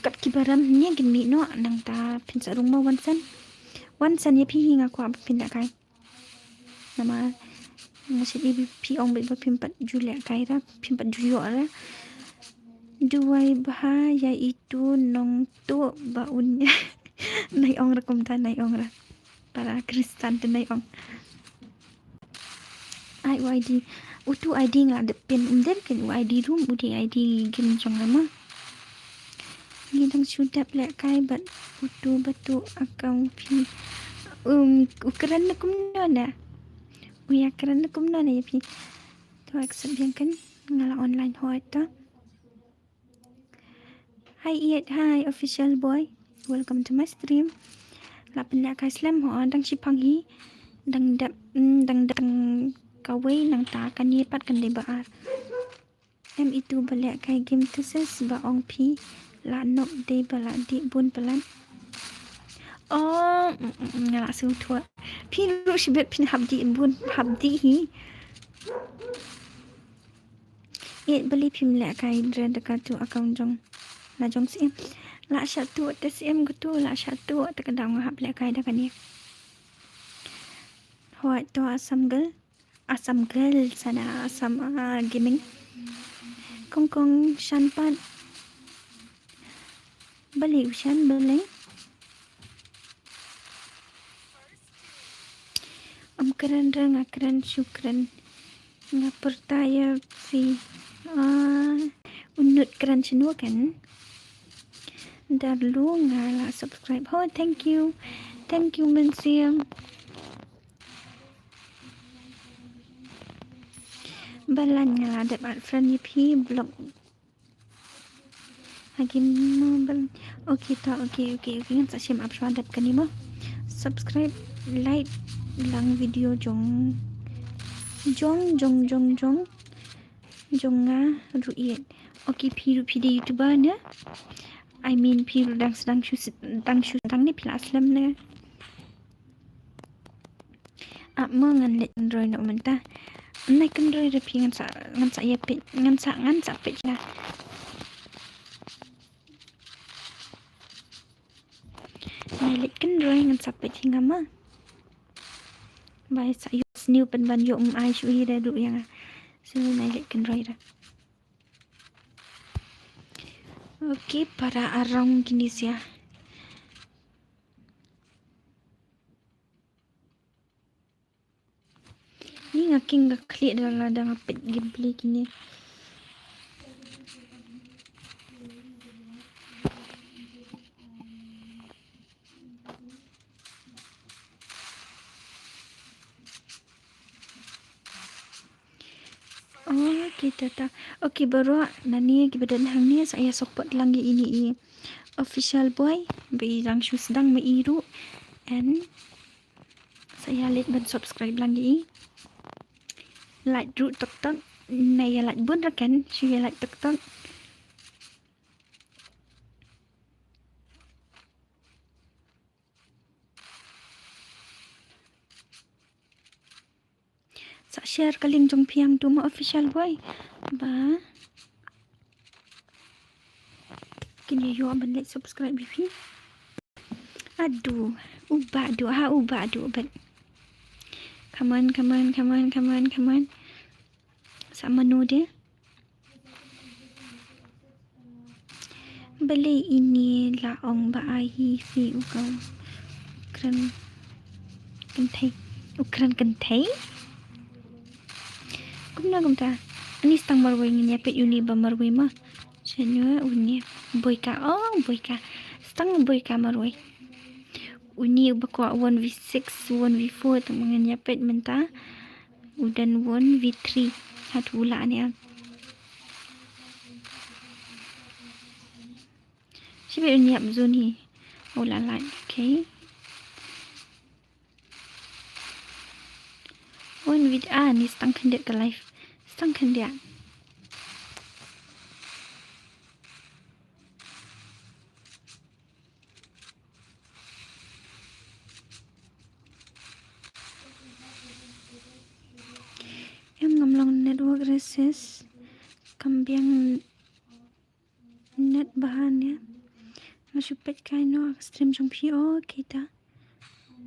Kat ki baram ne kin mih noh nangta phin sa rung mo wan san. Wan san ïa phi hi nga kwah ba phin lehkai. Namar nga shet ïa phi ong bad ba phim pat ju lehkai ra, phim pat ju ïoh ra. Duwai bha ïa itu nongtuh ba un. Nai ong ra kumta, nai ong ra. Para Kristan te nai ong. Ai u I D. Utu I D nga la dep pyn, ym dep pyn u I D ruh, u dei I D game jong nga ma. Ngi dang shu dep lehkai bad utu batu account phi. Um, u kren na kumno na. U ïa kren na kumno na ïa phi. To accept biang kan, nga la online hooid to. Hi Iet, hi official boy. Welcome to my stream. La pynlehkai slem ho, dang shipang hi. Dang dep, mm, dang dep kawei nangta kane pat kan dei ba ar. Em itu ba lehkai game tu sis ba ong phi la nok dei ba la dih bun palat. Oh, mm, mm, mm, nga la sngewthuh. Phi ruh shibit phin hap dih bun, hap dih hi. Iet balei phim lehkai dre da katu account jong. La jong siem. La shatu te siem katu, la shatu te ka dang hap lehkai da kane. Hooid to Assam girl. Assam girl sana Assam, ah, gaming. Kong kong shan pat. Balei u shan balei? Ym kren re nga kren shu kren. Nga pyrta ïa phi. Ah, u Nut kren shano kan. Darlu nga la subscribe. Oh, thank you. Thank you Mynsiem. Balan nga la dep add friend ïa phi block. Hagi mo bal. Okay to, okay, okay, okay. Ngan sa shim ap shuwa dep kane mo. Subscribe, like lang video jong, jong, jong, jong, jong, jong nga ruh Iet. Okay, phi ruh phi dei YouTuber ne? I mean, phi ruh dang sdang shu, dang shu dang ne phi la slem ne? Ap mo ngan leit kynroi noh mynta. Nai kynroi re phi ngan sa, ngan sa ïa peit, ngan sa, ngan sa peit la. Nai leit kynroi ngan sa peit hi nga ma. Bai sa ïoh sniew pynban ïoh ym ai shuh hi re duh ïa nga. So nai leit kynroi re. Okay, para arong kine sia. Ni nga king ka khlieh da la dang peit gameplay kine. Okay, tata. Okay, baroh nani kiba don hangne sa ïa support lang ïa ine i official boy ba i dang shu sdang ma i ruh. And sa ïa leit ban subscribe lang ïa i. Like ruh tok tok. Na ïa like bun ra kan, shu ïa like tok tok. Sa share ka link jong phi hangtu ma official boy. Ba kin ïoh ban like subscribe ïa phi. Adu, u Bah Du, ha u Bah Du, but come on, come on, come on, come on, come on. Sa mano de? Balei ine la ong ba ai hi phi u kren kynthei. U kren kynthei? Kumno kumta? Ani stang marwei ngin ïa peit uni ba marwei ma. Anu uni Boika. Oh, Boika. Stang Boika marwei. Uni uba kwah one v six, one v four, tang mangan ya pet menta. Udan one v three. Hat ula ania. Sibe uni ap zone hi. Ula light. Okay. Wan vid a ni stang khyndiat ka live. Stang khyndiat. Em ngam long network resis. Kam biang Net bahan ya. Nga shu peit kai no stream jong phi o kita.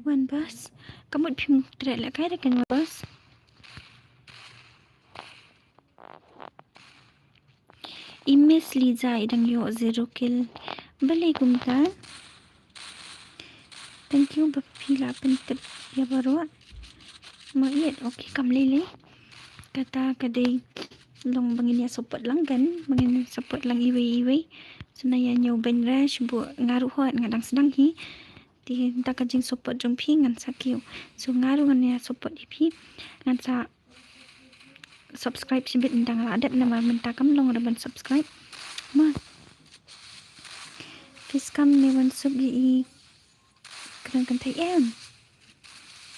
Wan bas. Kamut phim treh la kai da kan wan bas. Imis Liza idang yo zero kill. Beli kumta. Thank you ba phi la pyntip ya baroh. Ma iet, okay, kam lei lei. Kata ka dei long ba ngin ïa support lang kan, ba ngin support lang iwei iwei. So na ïa ñiew beiñ re shu buh nga ruh hot nga dang sdang hi. Te da ka jing support jong phi ngan sa kiew. So nga ruh ngan ïa support ïa phi. Ngan sa subscribe shibit, nda nga la dep namar mynta kam long ruh ban subscribe. Ma. Phi skam ne wan sub ïa i. Kren kan thei em.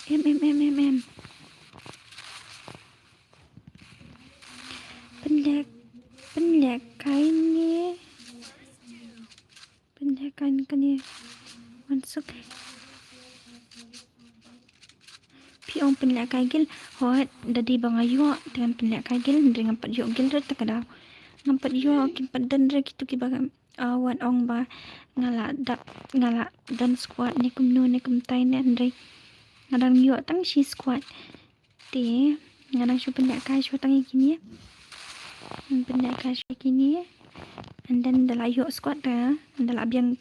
Em em em em em. Pynlek pynlek kai ne. Pynlek kai ne kane. Wan suk. Phi ong pynlek kai gil. Hot da dei ba nga ïoh te ngan pynlek kai gil, hynrei ngam pat ïoh gil re ta ka daw. Ngam pat ïoh, kim pat don re kitu kiba ah, wan ong ba nga la dap, nga la don squad ne kumno ne kumtai ne, hynrei nga dang ïoh tang shi squad. Te nga dang shu pynlek kai shu tang ïa kine. Pynlek kai shu ïa kine. And then da la ïoh squad ta, da la biang,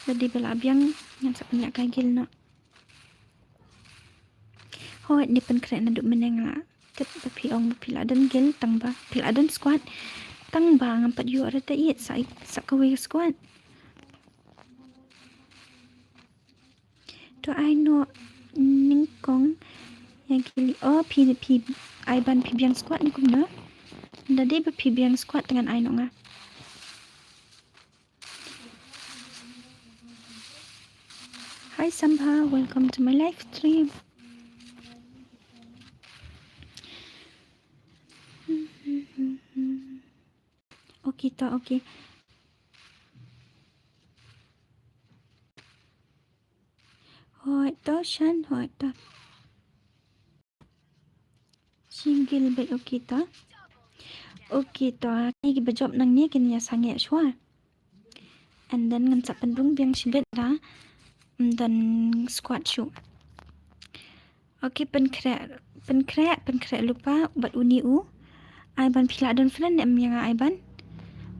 da dei ba la biang, ngan sa pynlek kai gil noh. Hooid, ne pynkhreh naduh mynne nga la tip ba phi ong ba phi la don guild tang ba phi la don squad. Tang ba ngam pat ïoh re ta ïeit sa, sa kawei ka squad. To ai noh nyngkong ïa guild. Oh, phi, phi ai ban phi biang squad ne kumno? Da dei ba phi biang squad te ngan ai noh nga. Hi Sambha, welcome to my live stream. Okay to, okay. Hooid to Shan, hooid to. Shi guild beit, okay to. Okay to. Kine kiba jop nangne kin ïa sangeh shuwa. And then ngan sa pynrung biang shibit da. And then squad shuh. Okay, pynkhreh, pynkhreh, pynkhreh lypa bad uni u. Ai ban phi la don friend ne em ïa nga ai ban.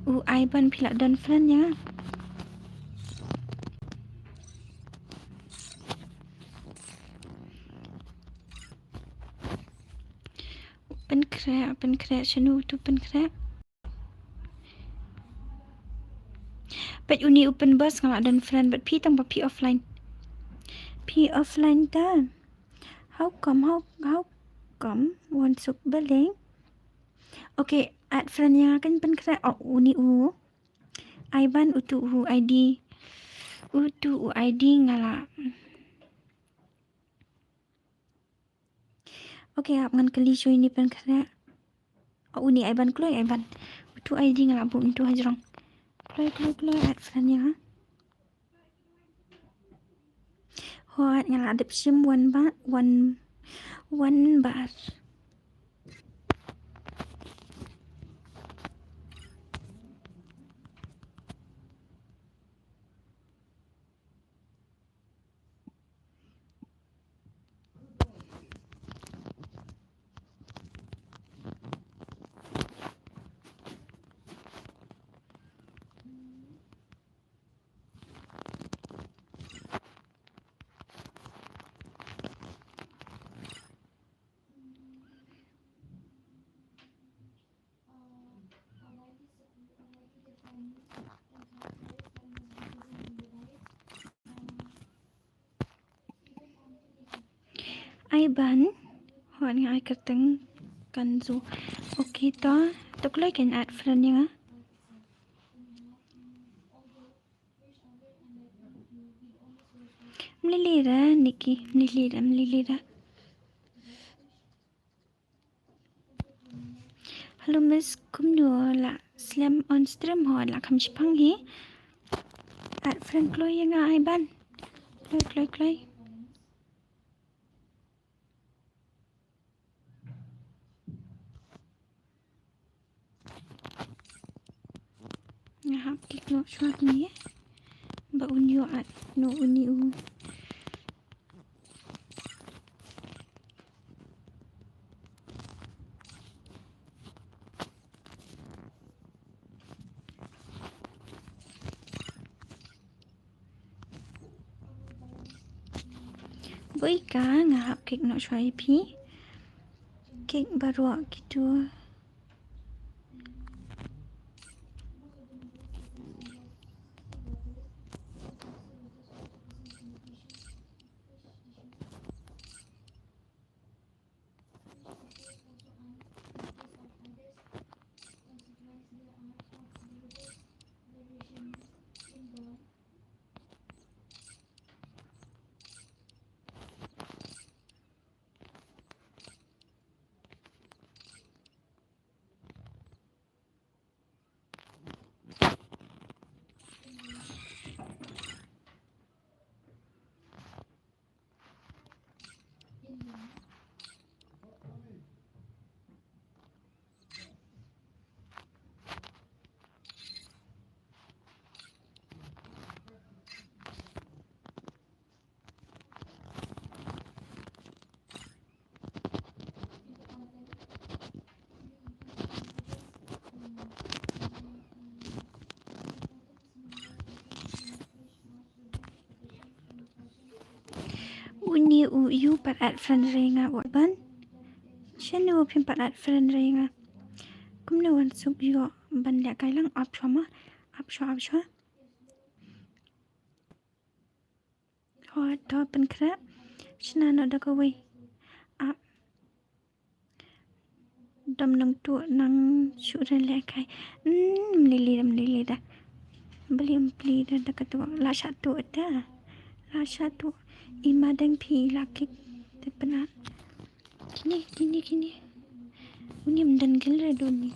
U ai ban phi la don friend ïa nga. Pynkhreh, pynkhreh, shano utu pynkhreh? Peit uni u pynbos nga la don friend bad phi tang ba phi offline. Phi offline ta. How come, how, how come? Wan suk balei? Okay, add friend ïa nga kan pynkhreh. Oh, uni u. Ai ban utu u I D. Utu u I D nga la. Okay, ap ngan kylli shuwa uni pynkhreh. Oh, uni ai ban kloi, ai ban. Utu I D nga la buh utu hajrong. Kloi, kloi, kloi, add friend ïa nga. Hooid, nga la dep shim wan ba, wan, wan bar. Ai ban. Hot nga ai kyrteng Kanzu. Okay to. To kloi kan add friend ïa nga. Mlili ra Nikki, mlili ra, mlili ra. Hello miss, kumno la slem on stream ho la kham shipang hi. Add friend kloi ïa nga ai ban. Kloi, kloi, kloi. Nga hap kik noh shuwa kine. Ba un ïoh at noh une u. Boi ka, nga hap kik noh shuwa ïa phi. Kik baroh kito. Uni u yu pat add friend re nga u ban. Shane u phin pat add friend re nga. Kumne wan suk yu ban leh kai lang ap shwa ma. Ap shwa, ap shwa. Ho to pynkhreh. Shna noh da kawei. Ah. Dom nang tu nang shu re le kai. Hmm, mlili da, mlili da. Beli mlili da, da ka tu. La sha tu da. La sha tu. Ima dang phi la kik. Te pynat. Kini, kini, kini. Uni mdan gil re duni.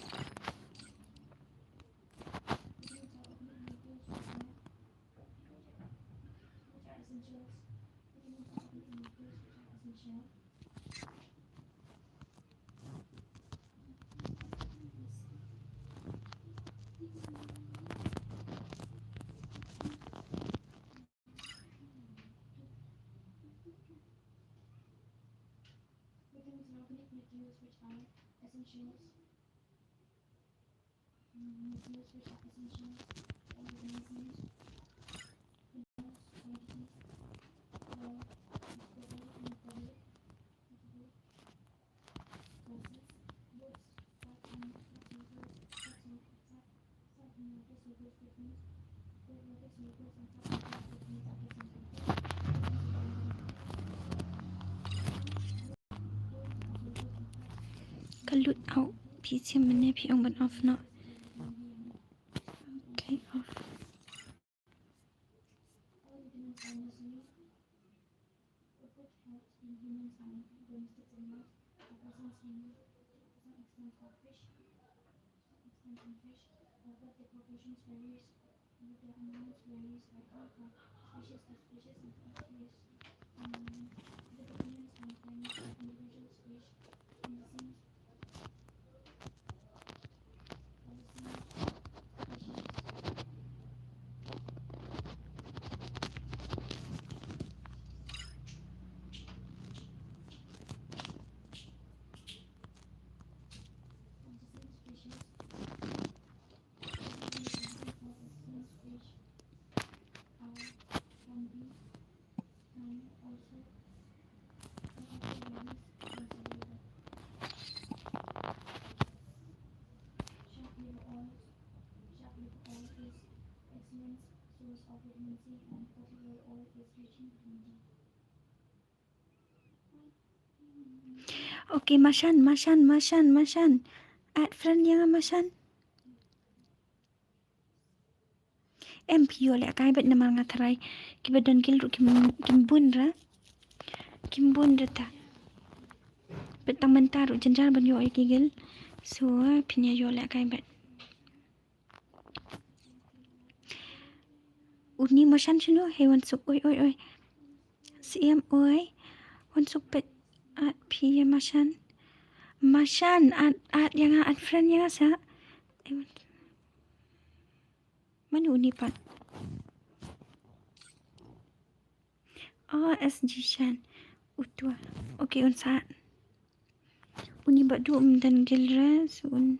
Ka lut out. Phi shem mynne phi ong ban off noh. Okay, off. Okay, Mashan, Mashan, Mashan, Mashan. Add friend ïa nga, Mashan. Em, phi ïoh lehkai bad namar nga tharai kiba don guild ruh kim, kim bun ra. Kim bun ra ta. Bad tang mynta ruh jynjar ban ïoh ïa ki guild. So, phin ïa ïoh lehkai bad. Uni Mashan shano, hei wan suk, oi, oi, oi. Siem, oi. Wan suk peit, add phi ïa Mashan. Mashan, add, add ïa nga, add friend ïa nga sa. Hei wan. Mano uni pat? Oh, S G Shan. Utua. Okay, un sa. Uni bad du um don guild re, so un.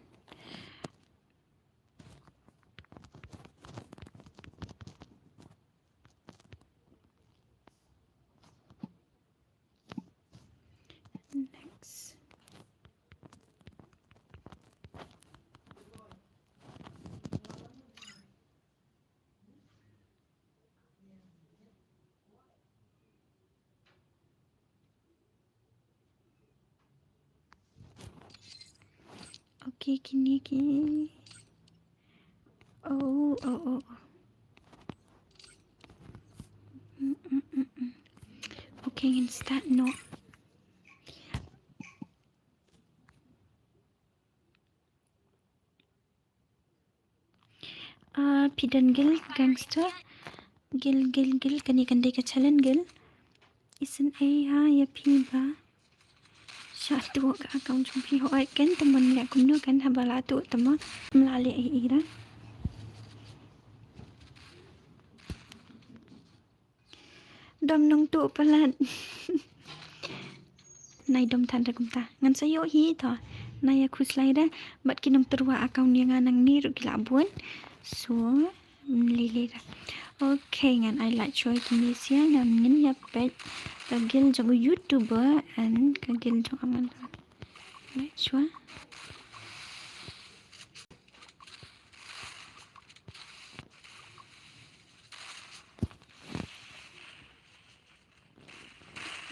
Next. Okay, kine ki. Oh, oh, oh, oh. Mm, mm, mm, mm. Okay, ngin start noh. Ah, phi don guild gangster. Guild, guild, guild, kane kan dei ka challenge guild. Isynei ha ïa phi ba shah tuh ka account jong phi, hooid kan, tang ban leh kumno kan, haba la tuh tang ma ym lah leh ei ei ra. Dom nongtuh palat. Nai dom than re kumta. Ngan sa ïoh hi to. Nai ïa khuslai re. Bad ki nongtyrwa account ïa nga nangne ruh ki la bun. So, mm, lei lei re. Okay, ngan ai lad shuwa ïa kine sha, ngan ngin ïa peit ka guild jong u YouTuber and ka guild jong u Aman. Lad shuwa.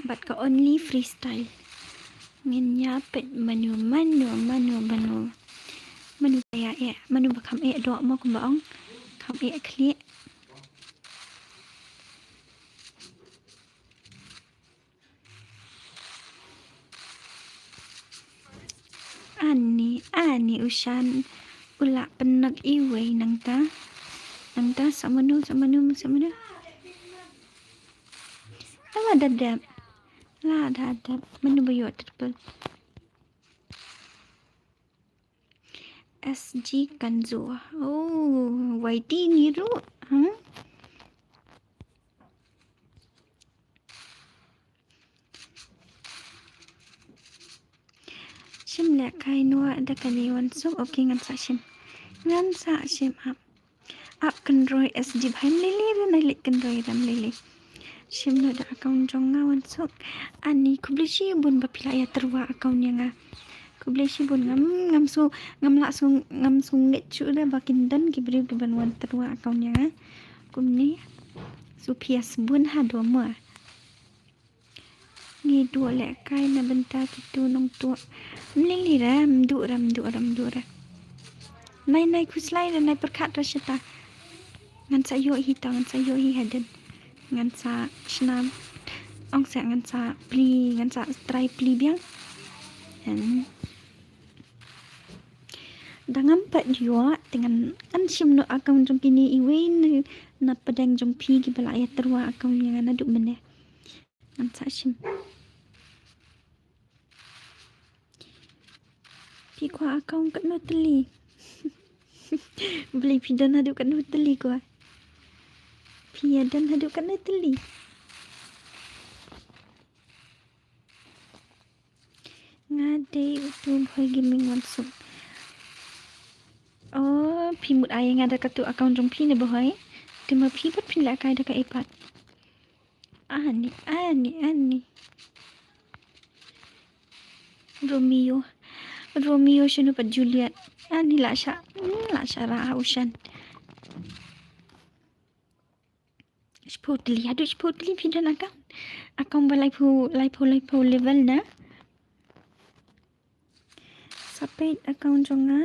Bad ka only freestyle. Ngin ïa peit mano, mano, mano, mano. Mano ba ïa eh, mano ba kham eh doh mo kumba ong. Kham eh khlieh. Ani, ani u Shan u la pynnak iwei nangta. Nangta sa mano, sa mano, sa mano. Lada dep. Lada dep. Mano ba ïoh triple. S G Kanzo. Oh, Y T ni ruh. Hmm? Shim lehkai noh da kane wan suk. Okay, ngan sa shim. Ngan sa shim ap. Ap kynroi S G bha, ym lei lei re, nai leit kynroi re, ym lei lei. Shim noh da account jong nga wan suk. Ani khublei shibun ba phi la ïa tyrwa account ïa nga. Khublei shibun, ngam, ngam sngew, ngam lah sngew, ngam sngew ngeit shuh re ba kin don ki briew kiban wan tyrwa account ïa nga. Kumne. So phi ïa sbun haduh mo. Ngi duh lehkai na bynta kitu nongtuh. Ym lei lei re, ym duh re, ym duh re, ym duh re. Nai, nai khuslai re, nai pyrkhat re shata. Ngan sa ïoh hi ta, ngan sa ïoh hi hadien. Ngan sa shna. Ong sa ngan sa plie, ngan sa try plie biang. Em. Da ngam pat ïoh, te ngan, ngan shim noh account jong kine iwei na, na pdeng jong phi kiba la ïa tyrwa account ïa nga naduh mynne. Ngan sa shim. Phi kwah account katno tylli? Balei phi don haduh katno tylli kwah? Phi ïa don haduh katno tylli? Nga dei utu Bhoi Gaming wan suk. Oh, phi mut ai nga da katu account jong phi ne Bhoi? Te ma phi pat phin lehkai da kaei pat? Ani, ani, ani. Romeo. Romeo shano pat Juliet. Ani la shah, hmm, la shah rah u Shan. Shiphew tylli, haduh shiphew tylli phi don account. Account ba laiphew, laiphew, laiphew level na. Ka peit account jong nga.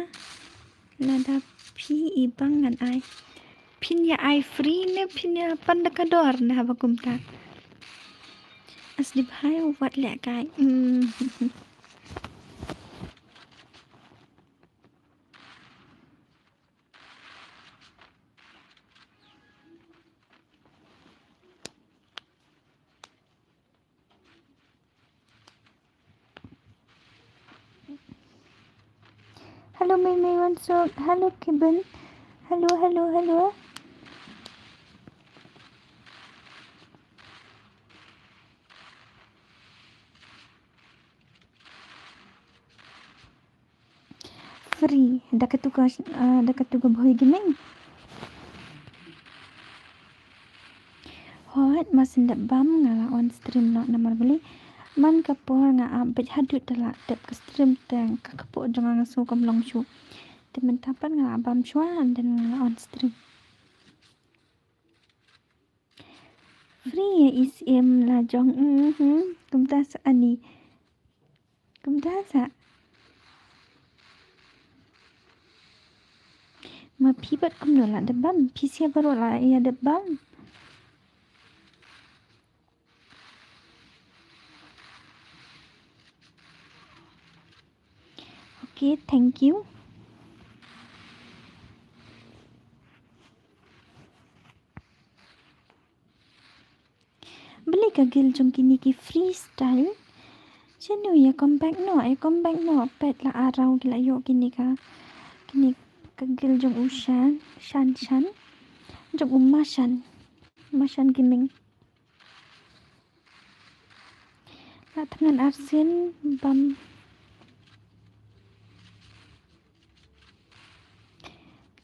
Lada phi i bang ngan ai. Phin ïa ai free ne phin ïa pan da ka dor ne haba kumta. As di bhai wat leh kai. Hmm. Hello, Mei Mei Wansuk. Hello, Kibin. Hello, hello, hello. Free. Da katu ka, ah, da katu ka Bhoi Gaming. Hooid, ma shen dep bam nga la on stream noh namar balei. Man ka por nga ap beit haduh da la dep ka stream te ka kpoh jong nga nga sngew kam long shuh. Te mynta pat nga la bam shuwa and then nga la on stream. Free ïa i syiem la jong. Mhm. Kumta sa ani. Kumta sa. Ma phi pat kumno la dep bam? Phi sia baroh la ïa dep bam. Okay, thank you. Balei ka guild jong kine ki freestyle? Shano ïa come back noh, ïa come back noh. Peit la ar round ki la ïoh kine ka, kine ka guild jong u Shan, Shan, Shan. Jong u Mashan. Mashan Gaming. La thngan arsien bam.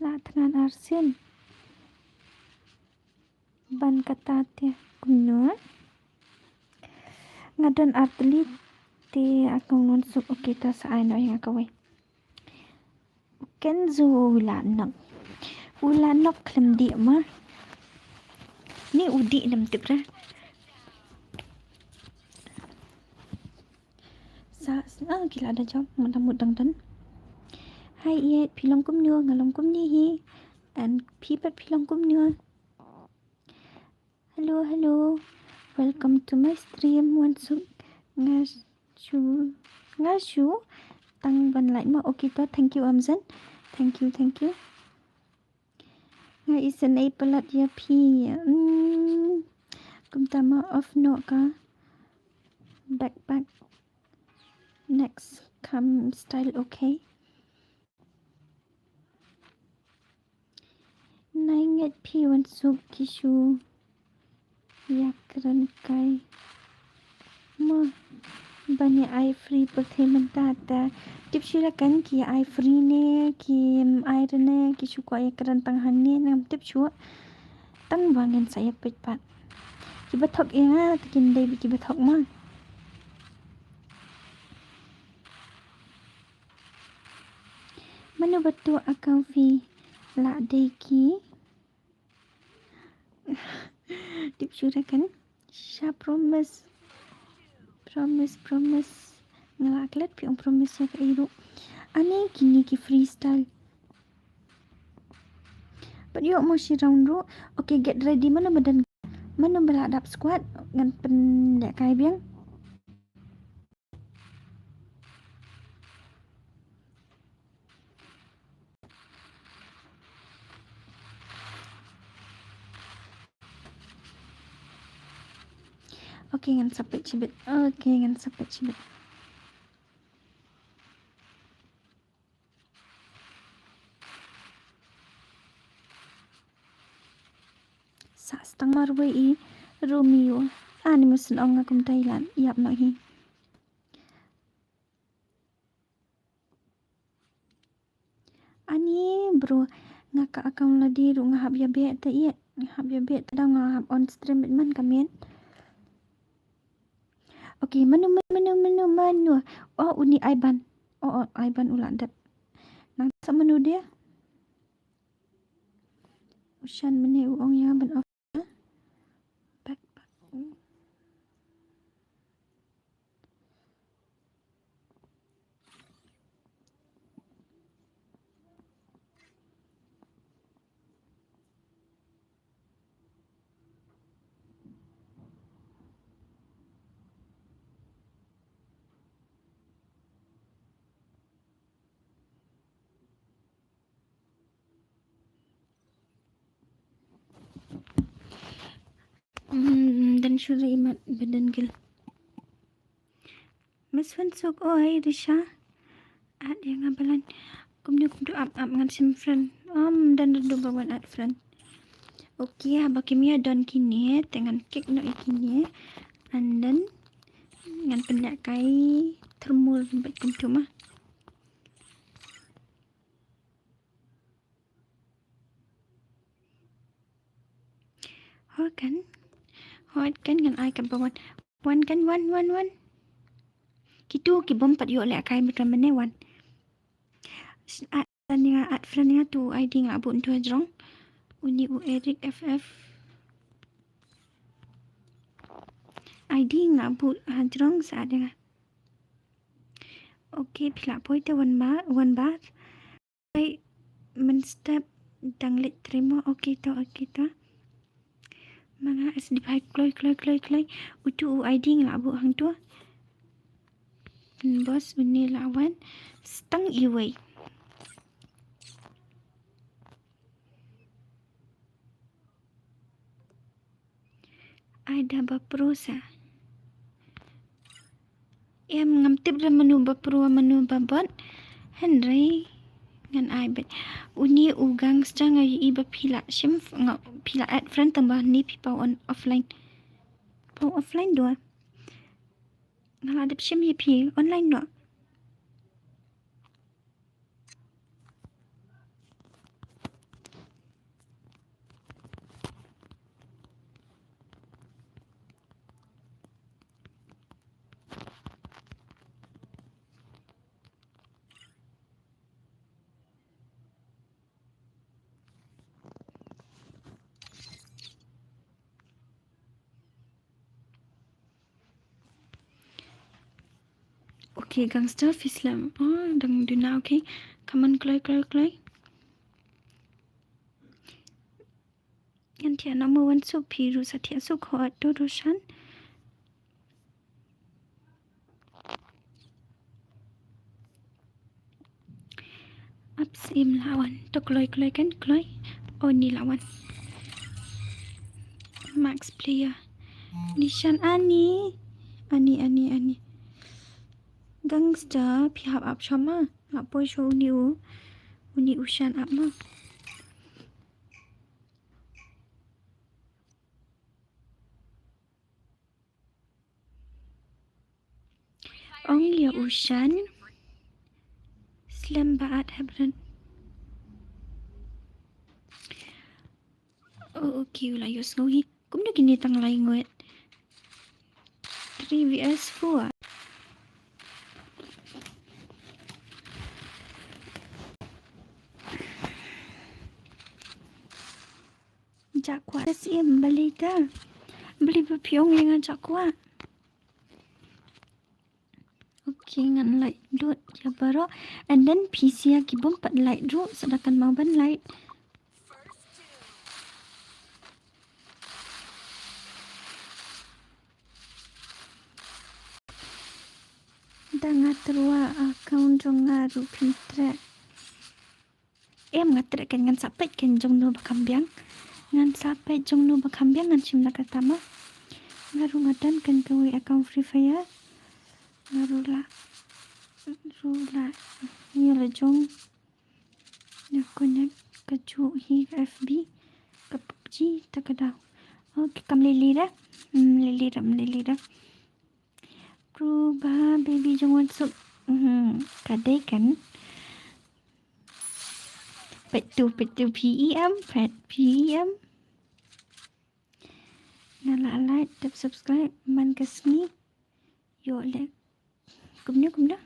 La thngan arsien. Ban kata te kumno? Nga don artylli te aka ngan suk, okay, ta sa ai noh ïa nga kawei. Kenzo u la nok. U la nok khlem dih ma. Ni u dih nem tip ra. Sa, ah, ki la da jop, mut dang mut dang don. Hi, ïeit, phi long kumno, nga long kumne hi. And phi pat phi long kumno. Hello, hello. Welcome to my stream, Wansuk. Nga shu, nga shu tang ban like ma. Okay to, thank you, Amzen. Thank you, thank you. Nga isynei palat ïa phi. Hmm. Kumta ma off noh ka. Backpack. Next, come style, okay. Nai ngeit phi, Wansuk, ki shu ïakren kai. Mo ban ïa ai free pyrthei mynta ta. Tip shuh la kan ki ïa ai free ne, ki, mm, ai re ne, ki shu kwah ïakren tang hangne, ngam tip shuh. Tang ba ngin sa ïa peit pat. Kiba thok ïa nga te kin dei beit kiba thok ma. Mano ba tuh aka phi la dei ki. Tip shuh re kan. Sha promise. Promise, promise. Nga la klet phi ong promise ïa kaei ruh. Ani kine ki freestyle. Pat ïoh mo shi round ruh. Okay, get ready, mano ba don. Mano ba la dap squad ngan pynlehkai biang. Okay, ngan sa peit shibit. Okay, ngan sa peit shibit. Sa stang marwei i Romeo. Ani musin ong nga kumta i la ïap noh hi. Ani bro, nga ka account lade ruh nga hap ïa beh te ïa. Nga hap ïa beh te da nga hap on stream bad man ka miet. Okay, mano, mano, mano, mano, mano. Oh, uni Aiban. Oh, oh, Aiban u la dep. Nang sa mano dia? U Shan mynne u ong ïa ban off. Back, back. Shu la imat ba don gel. Mas wan suk oi Risha. At ïa nga balan. Kumno kumno ap ap ngan sim friend. Om dan dan ba wan at friend. Okay, haba kim ïa don kine te ngan kick noh ïa kine. And then ngan pynlehkai thermul bad kumtu ma. Hoi kan. Hoi kan ngan ai kan ba wan. Wan kan wan wan wan. Kitu ki bym pat ïoh lehkai mynta mynne wan. At friend ïa nga, at friend ïa nga tu I D nga la buh tu hajrong. Uni u Eric F F. I D nga la buh hajrong sa at ïa nga. Okay, phi la poi te wan ba, wan ba. Ai, mynstep dang leit trei mo. Okay to, okay to. Ma nga S D P kloi kloi kloi kloi. Utu u I D nga la buh hangtu. Boss uni la wan. Stang iwei. Ai da ba pro sa. Em, ngam tip da mano ba pro mano ba bot. Hynrei ngan ai beit. Uni u gangster nga ïohi ba phi la shim f-, nga phi la add friend tang ba ni phi paw on offline. Paw offline dua. Nga la dep shim ïa phi online dua. Okay, gangster, phi slem. Oh, dang duna, okay. Come on, kloi, kloi, kloi. Ngan thiah na mo wan suk phi ruh sa thiah suk ho at do do shan. Ups, im la wan. To kloi kloi kan kloi. Oh, ni la wan. Max player. Ni shan ani. Ani, ani, ani. Gangster, phi hap ap shoma. Ap poi sho uni u. Uni u shan ap ma. Ong ïa u shan. Slem ba at hapdeng. Oh, okay, u la ïohsngew hi. Kumno kine tang lai ngut. Three V S four. Jakwah da siem balei da. Balei ba phi ong ïa nga jakwah. Okay, ngan like dud ïa baroh. And then phi sha ki bym pat like ruh sa da kan mau ban like. Da nga trua account jong nga ruh phin treh. Em, nga treh kan, ngan sa peit kan jong no ba kham biang. Ngan sa peit jong no ba kham biang ngan shim la kata ma. Nga ruh nga don kan kawei account Free Fire. Nga ruh la, ruh la, ïa la jong. Nga connect ka juh hi ka F B, ka PUBG ta ka daw. Okay, kam lili da. Hmm, lili da, hmm, lili da. Pruba baby jong wan suk. Hmm, ka dei kan. Peit tu, peit tu, P E M, peit P E M. Nga la like, tap subscribe man ka sngi. Ïoh leh. Kumno, kumno?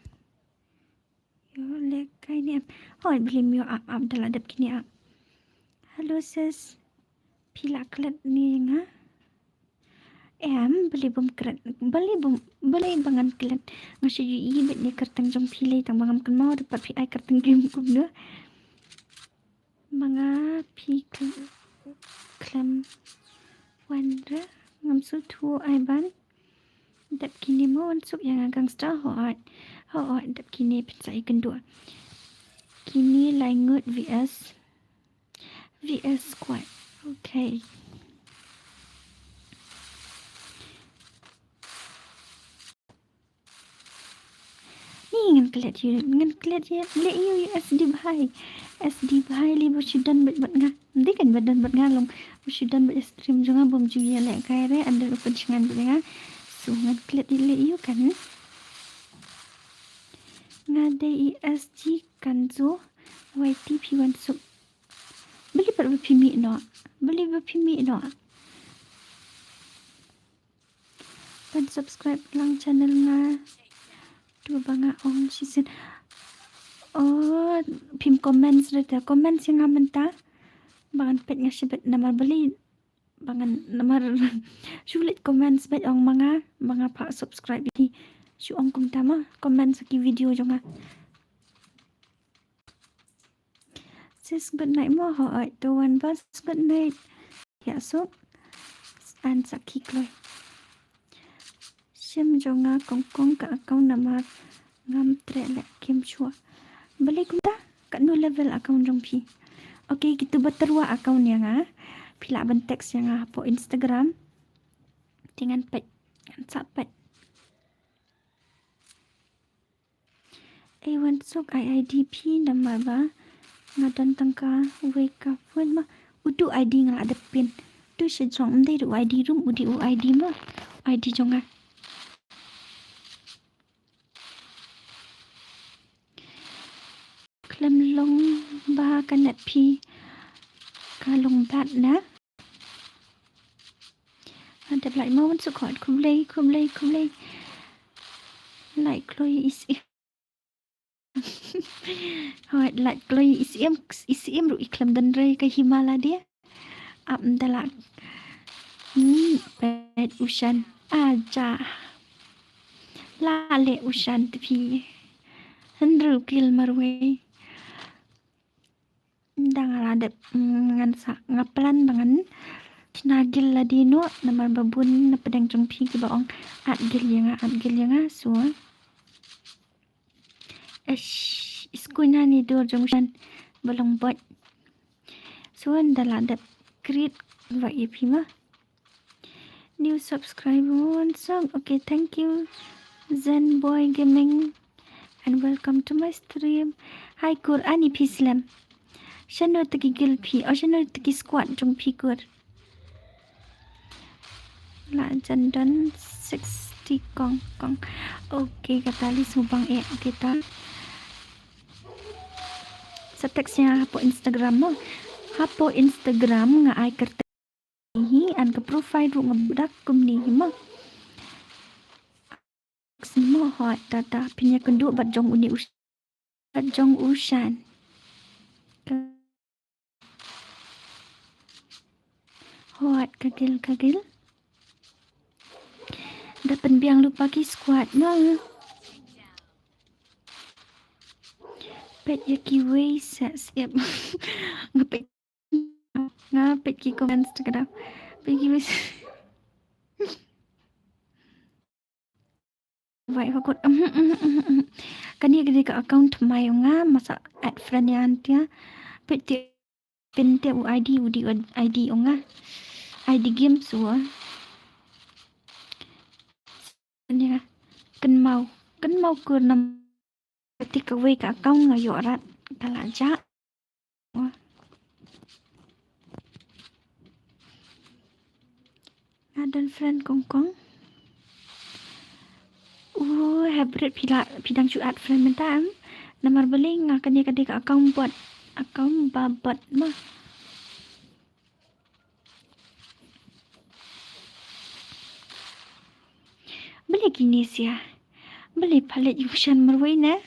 Ïoh leh kai ne em. Hoi, blim ïoh ap, ap da la dep kine ap. Hello sis. Phi la klet ne nga? Em, balei bym klet, balei bym, balei ba ngan klet. Nga shu ïohi beit ne kyrteng jong phi lei tang ba ngam kynmaw da pat phi ai kyrteng game kumno. Ma nga phi khlem wan re, ngam sngewthuh ai ban. Dep kine mo wan suk ïa nga gangster, hooid. Hooid, dep kine phin sa ïakynduh. Kine lai ngut V S V S squad. Okay. Ngan klet ïa, ngan klet ïa, leh ïa u S D bhai. S D bhai leh ba shu don bad bad nga. Ym dei kan ba don bad nga long. Ba shu don bad stream jong nga bym ju ïa leh kai re under open shngan bad nga. So ngan klet ïa leh ïa kan. Nga dei i S G kan jo. Y T phi wan suk. Beli pat ba phi mih noh. Beli ba phi mih noh. Ban subscribe lang channel nga. Tu ba nga ong shisien. Oh, phim comments re ta. Comments ïa nga mynta. Ba ngan peit nga shibit namar beli. Ba ngan namar shu leit comments bad ong ma nga. Ba nga phah subscribe ïa ki. Shu ong kumta ma. Comments ki video jong nga. Sis, good night mo. Hooid, to wan bas, good night. Ïa suk. An sa ki kloi. Shim jong nga kongkong ka account namar ngam treh leh kim shuwa. Balei kumta? Katno level account jong phi? Okay, kitu ba tyrwa account ïa nga. Phi lah ban text ïa nga hapoh Instagram. Te ngan peit, ngan sa peit. Ei wan suk ai I D phi namar ba nga don tang kawei ka phone ma. Utu I D nga la dep pin. Tu sha jong ym dei u I D ruh, u dei u I D ma. I D jong nga. Khlem long ba ka net phi ka long bad na. Hadap lai mo wan suk hooid khublei, khublei, khublei. Lai kloi i siem. Hooid lai kloi i siem, i siem ruh i khlem don re ka hima lade. Ap ym da lah. Hmm, peit u Shan. Aja. La leh u Shan te phi. Hynriew kill marwei. Ynda nga la dep, mm, ngan sa, nga plan ba ngan shna guild lade noh, namar ba bun na pdeng jong phi kiba ong add guild ïa nga, add guild ïa nga, so. Eish, i skul na ni dur jong u Shan ba long bot. So ynda la dep create ba ïa phi ma. New subscriber wan suk. Okay, thank you Zen Boy Gaming and welcome to my stream. Hi kur, ani phi slem. Shano te ki guild phi, oh shano te ki squad jong phi kur. La jan don sixty kong kong. Okay, kata li subang eh, okay ta. Sa text ïa nga hapoh Instagram mo. Hapoh Instagram nga ai kyrteng hi, an ka profile ruh nga buh da kumne hi mo. Mo hooid, tata phin ïakynduh bad jong une u Shan. Bad jong u Shan. Hooid, ka guild, ka guild. Da pynbiang lypa ki squad mo. Peit ïa kiwei sa sep. Nga peit, nga peit ki comments te ka dei. Peit kiwei sa. Wait, hakut. Kane ka dei ka account thymmai jong nga, masa add friend ïa nga te. Peit te pin te u I D, u dei u I D jong nga. I D game shuwa. Kane ka kynmaw, kynmaw kur nam. Kati kawei ka account nga ïoh rat ka la jah. Nga don friend kong kong. Uh, hybrid phi la, phi dang shu add friend mynta em. Namar balei nga kane ka dei ka account bot. Account ba bot ma. Balei kine sia? Balei pha leit ïa u Shan marwei ne?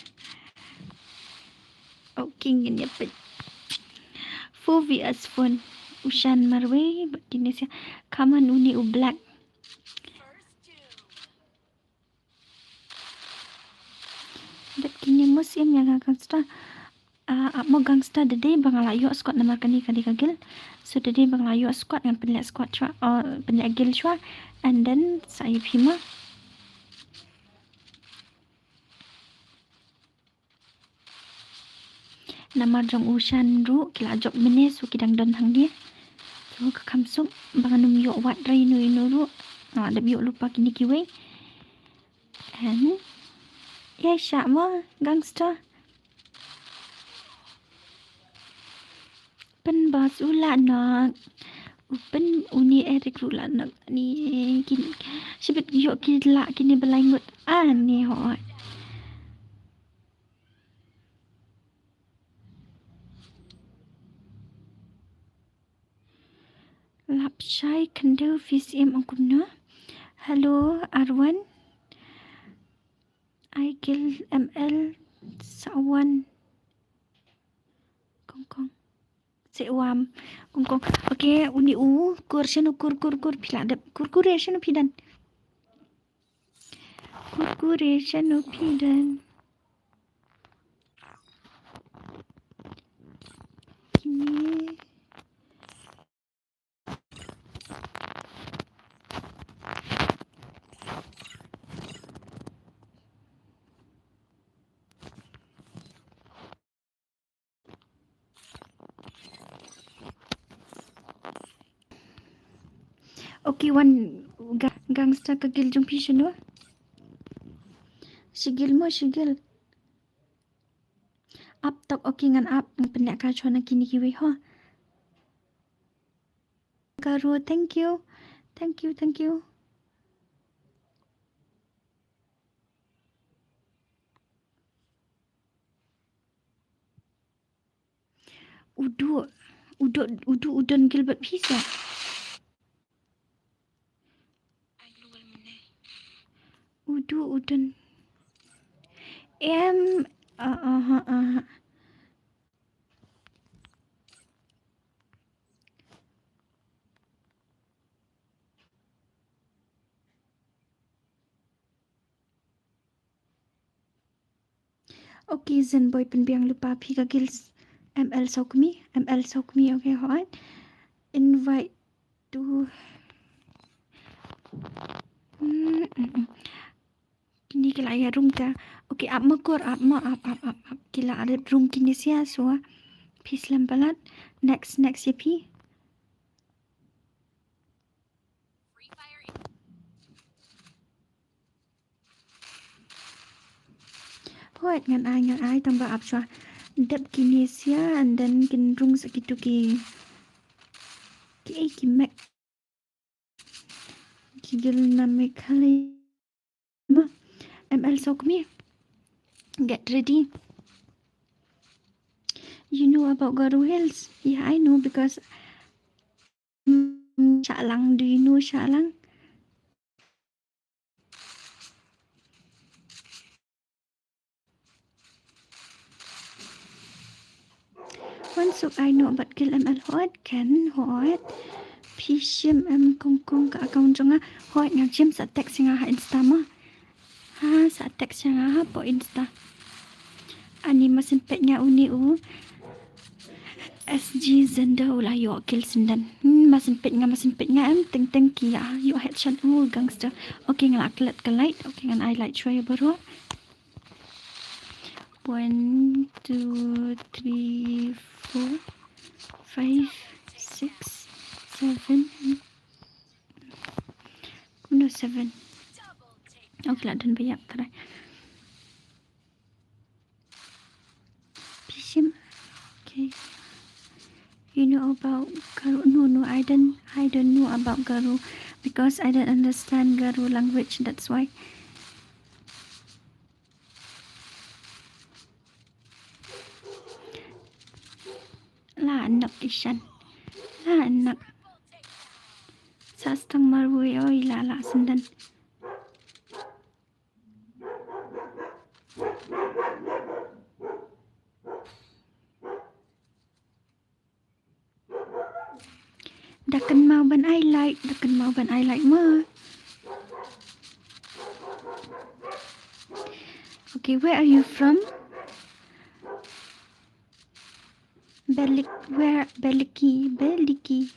Oh, king ngin ïa peit. Four V S four. U Shan marwei bad kine sia. Kaman une u Black. Dep kine mo siem ïa nga gangster. Ah, ap mo gangster, da dei ba nga la ïoh squad namar kane ka dei ka guild. So da dei ba nga la ïoh squad ngan pynleh squad shuwa, oh, pynleh guild shuwa. And then sa ïa phi mo. Namar jong u Shan ruh ki la jop mynne, so ki dang don hangne. So ka kham suk ba ngan ym ïoh wad re ino ino ruh. Nga la dep ïoh lypa kine kiwei. And Ïa sha mo gangster. Pynbas u la nok. U pyn uni Eric ruh la nok ni kin. Shibit ïoh ki la kine ba lai ngut ani hoi. Lap shai khyndew V C M ong kumno. Hello Arwan. Ai gil M L sawan. Kong kong. Sewam. Kong kong. Okay, uni u kur shanu kur kur kur phi la dep. Kur kur re shanu phi don. Kur kur re shanu phi don. Kine. Okay, wan ga-, gangster ka gil jong phi shano? Shi gil mo, shi gil. Ap tok, okay, ngan ap, ngan pynleh ka shwa na kine kiwei ho. Garo, thank you. Thank you, thank you. Udu, udu, udu, u don gil bad phi sa. Udu, u don. Em, ah, ah, ah, ah. Okay, Zen Boy pynbiang lypa phi ka gil s-, M L Sawkmie, M L Sawkmie, okay, hooid. Invite to, mm, mm, mm. Kine ki la ïa rung ta. Okay, ap ma kur, ap ma, ap, ap, ap, ap. Ki la ïa rung kine sia shuwa. Phi slem palat. Next, next ïa phi. Hooid, ngan ai, ngan ai, tang ba ap shuwa. Dep kine sia, and then kin rung sa kitu ki. Ki ei ki mek. Ki gil na Meghalaya. Ma, M L Sawkmie. Get ready. You know about Garo Hills? Yeah, I know because, mm, Shaalang, do you know Shaalang? Wan suk ai noh bad gil M L hooid, kan hooid. Phi shim em Kong Kong ka account jong nga? Hooid, ngan shim, sa text ïa nga ha Insta mo. Ha, sa text ïa nga hapoh Insta. Ani masin peit nga uni u S G Zender u la ïoh kill shisyndon. Hmm, masin peit nga, masin peit nga em, teng teng ki ïa ïoh headshot u gangster. Okay, nga la klet ka light. Okay, ngan ai light shuwa ïa baroh. One, two, three, four, five, six, seven. No, seven. Okay, la dang ba ïap trai. Phi shim. Okay. You know about Garo? No, no, I don't, I don't know about Garo because I don't understand Garo language. That's why. La nok Ishan. La nok. Sa stang marwei oi la la shisyndon. Da kynmaw ban ai like, da kynmaw ban ai like mo. Okay, where are you from? Belik, where, Beliki, Beliki.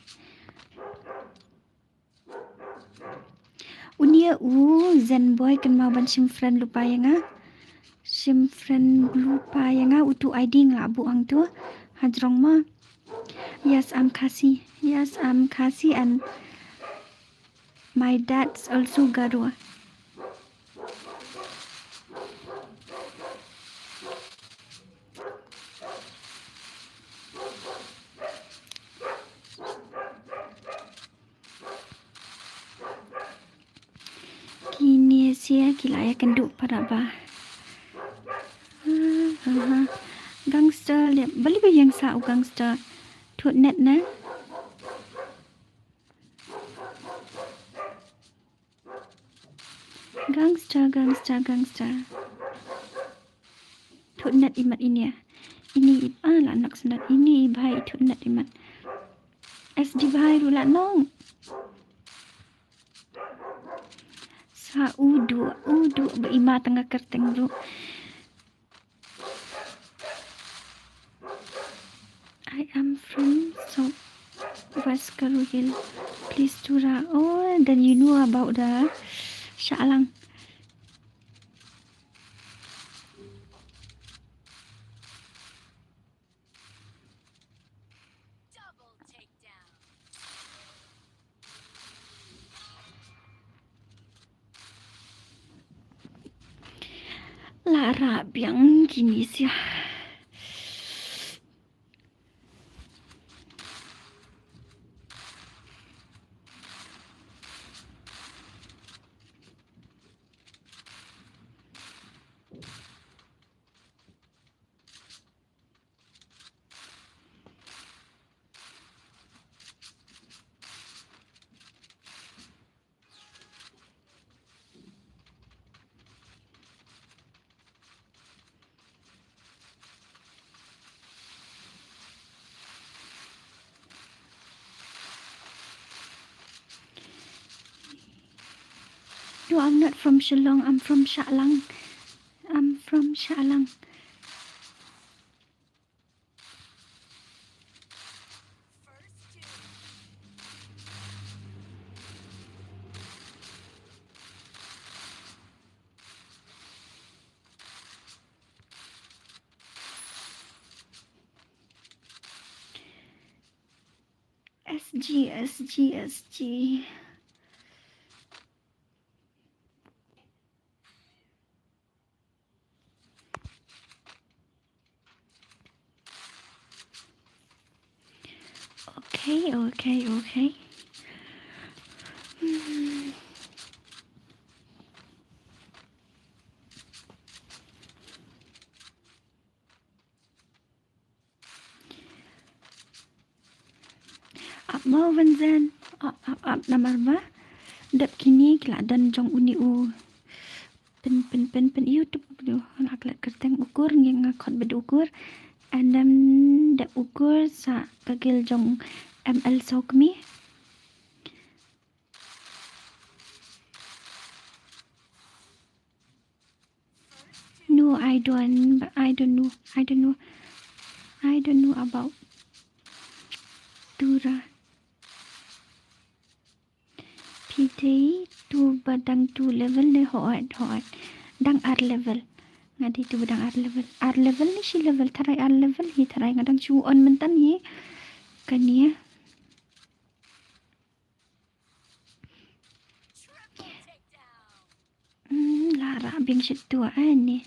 Uni u Zen Boy kynmaw ban shim friend lypa ïa nga. Shim friend lypa ïa nga, utu I D nga la buh hangtu. Hajrong mo. Yes, I'm Khasi. Yes, I'm Khasi and my dad's also Garo. ïa kynduh para ba. Ah, ah, ah. Gangster leh, balei ba ïeng sah u gangster. Thut net ne. Gangster, gangster, gangster. Thut net imat ini. Ini i, ah, la nok snat ini i bhai thut net imat. S D bhai ruh la nong. Sa udu, udu ba ima tang ka kyrteng ruh. I am from South West Garo Hills. Please Tura. Oh, then you know about the Shah Alang. La rah biang kine sha. No, I'm not from Shillong. I'm from Shah Alang. I'm from Shah Alang. S G, S G, S G. Okay, okay, okay. Hmm. Ap mo Vincent. Ap, ap, ap namar ba dep kine ki la don jong uni u. Pyn, pyn, pyn, pyn YouTube video. Nga klet kyrteng u kur, ngi nga khot bad u kur. And then dep u kur sa ka guild jong M L Sokmi. No, I don't, I don't know, I don't know, I don't know about Tura. Phi dei tu ba dang tu level ne hooid, hooid. Dang ar level. Nga dei tu ba dang ar level. Ar level ne shi level, tharai ar level hi, tharai nga dang shu on mynta hi. Kane. Hmm, la rah biang shi tu ani.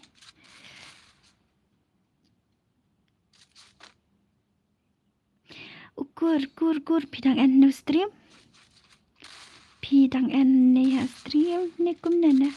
U kur, kur, kur, phi dang en ne stream? Phi dang en ne ha stream ne kumne ne?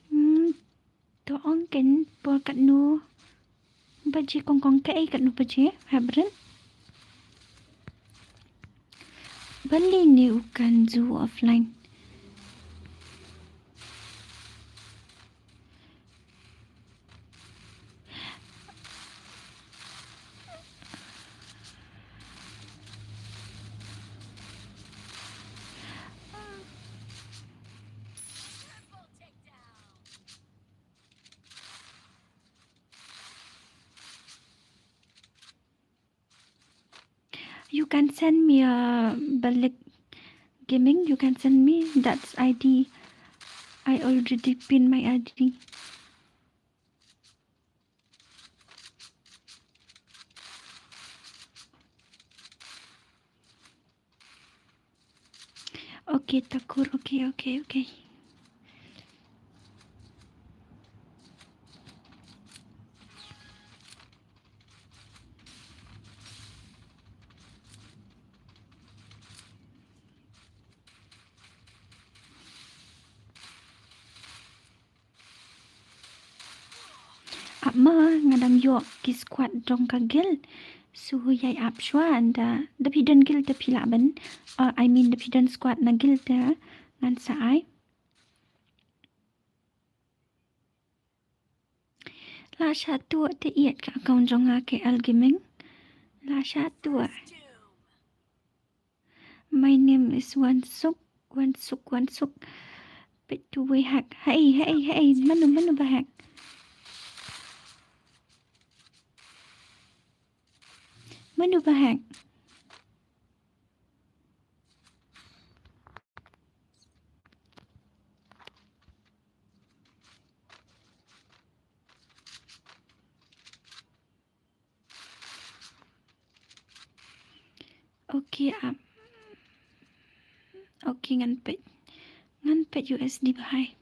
Hmm, to ong ken por katno baje kong kong kaei katno baje, Hebron? Balei ne u kan ju offline? You can send me a Balik Gaming. You can send me that I D. I already pin my I D. Okay, Takur. Okay, okay, okay. Ap ma nga dang ïoh ki squad jong ka guild. Su ïai ap shuwa, da da phi don guild da phi lah ban. Uh, I mean da phi don squad na guild da ngan sa ai. La shah tuh te ïeit ka account jong nga K L Gaming. La shah tuh. My name is Wansuk, Wansuk, Wansuk. Peit tu wei hack. Hey, hey, hey, mano, mano ba hack? Mano ba hack? Okay, ap. Okay, ngan peit. Ngan peit U S D ba hai.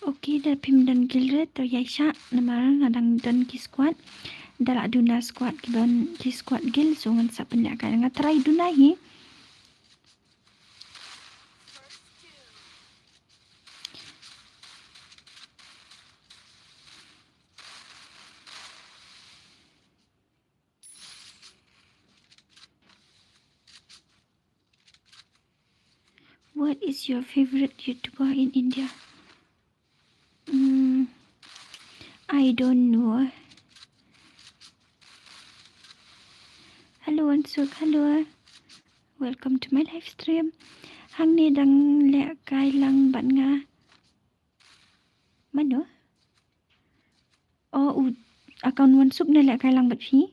Okay, da phim don guild re to ïai shah namar nga dang don ki squad. Da la duna squad ki don ki squad guild, so ngan sa pynïaid ka, nga try duna hi. What is your favorite YouTuber in India? Mm, I don't know. Hello, Wansuk. Hello. Welcome to my live stream. Hangne dang lehkai lang bad nga. Mano? Oh, u account Wansuk ne lehkai lang bad phi.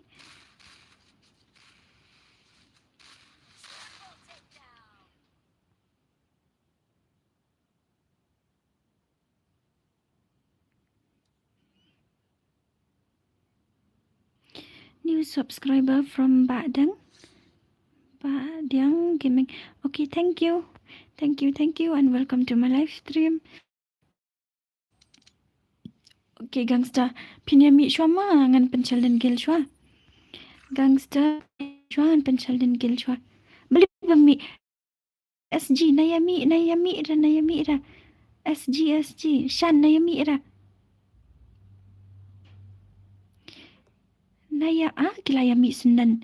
New subscriber from Badang. Badang Gaming. Okay, thank you. Thank you, thank you, and welcome to my live stream. Okay, Gangster. Phin ïa mih shuwa ma ngan pynshyllim guild shuwa. Gangster, shuwa ngan pynshyllim guild shuwa. Beli ba mih. S G, na ïa mih, na ïa mih ra, na ïa mih ra. S G, S G, Shan, na ïa mih ra. Na ïa, ah, ki la ïa mih shen nan.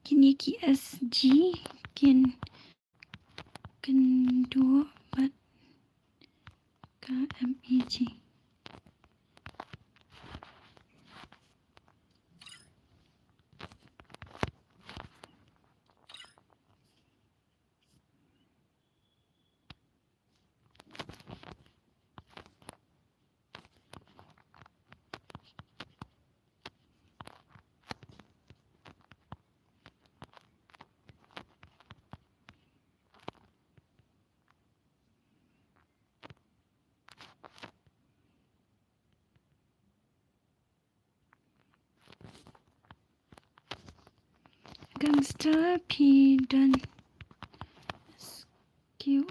Kine ki S G kin kynduh bad ka M E G. Gangster, phi don skill.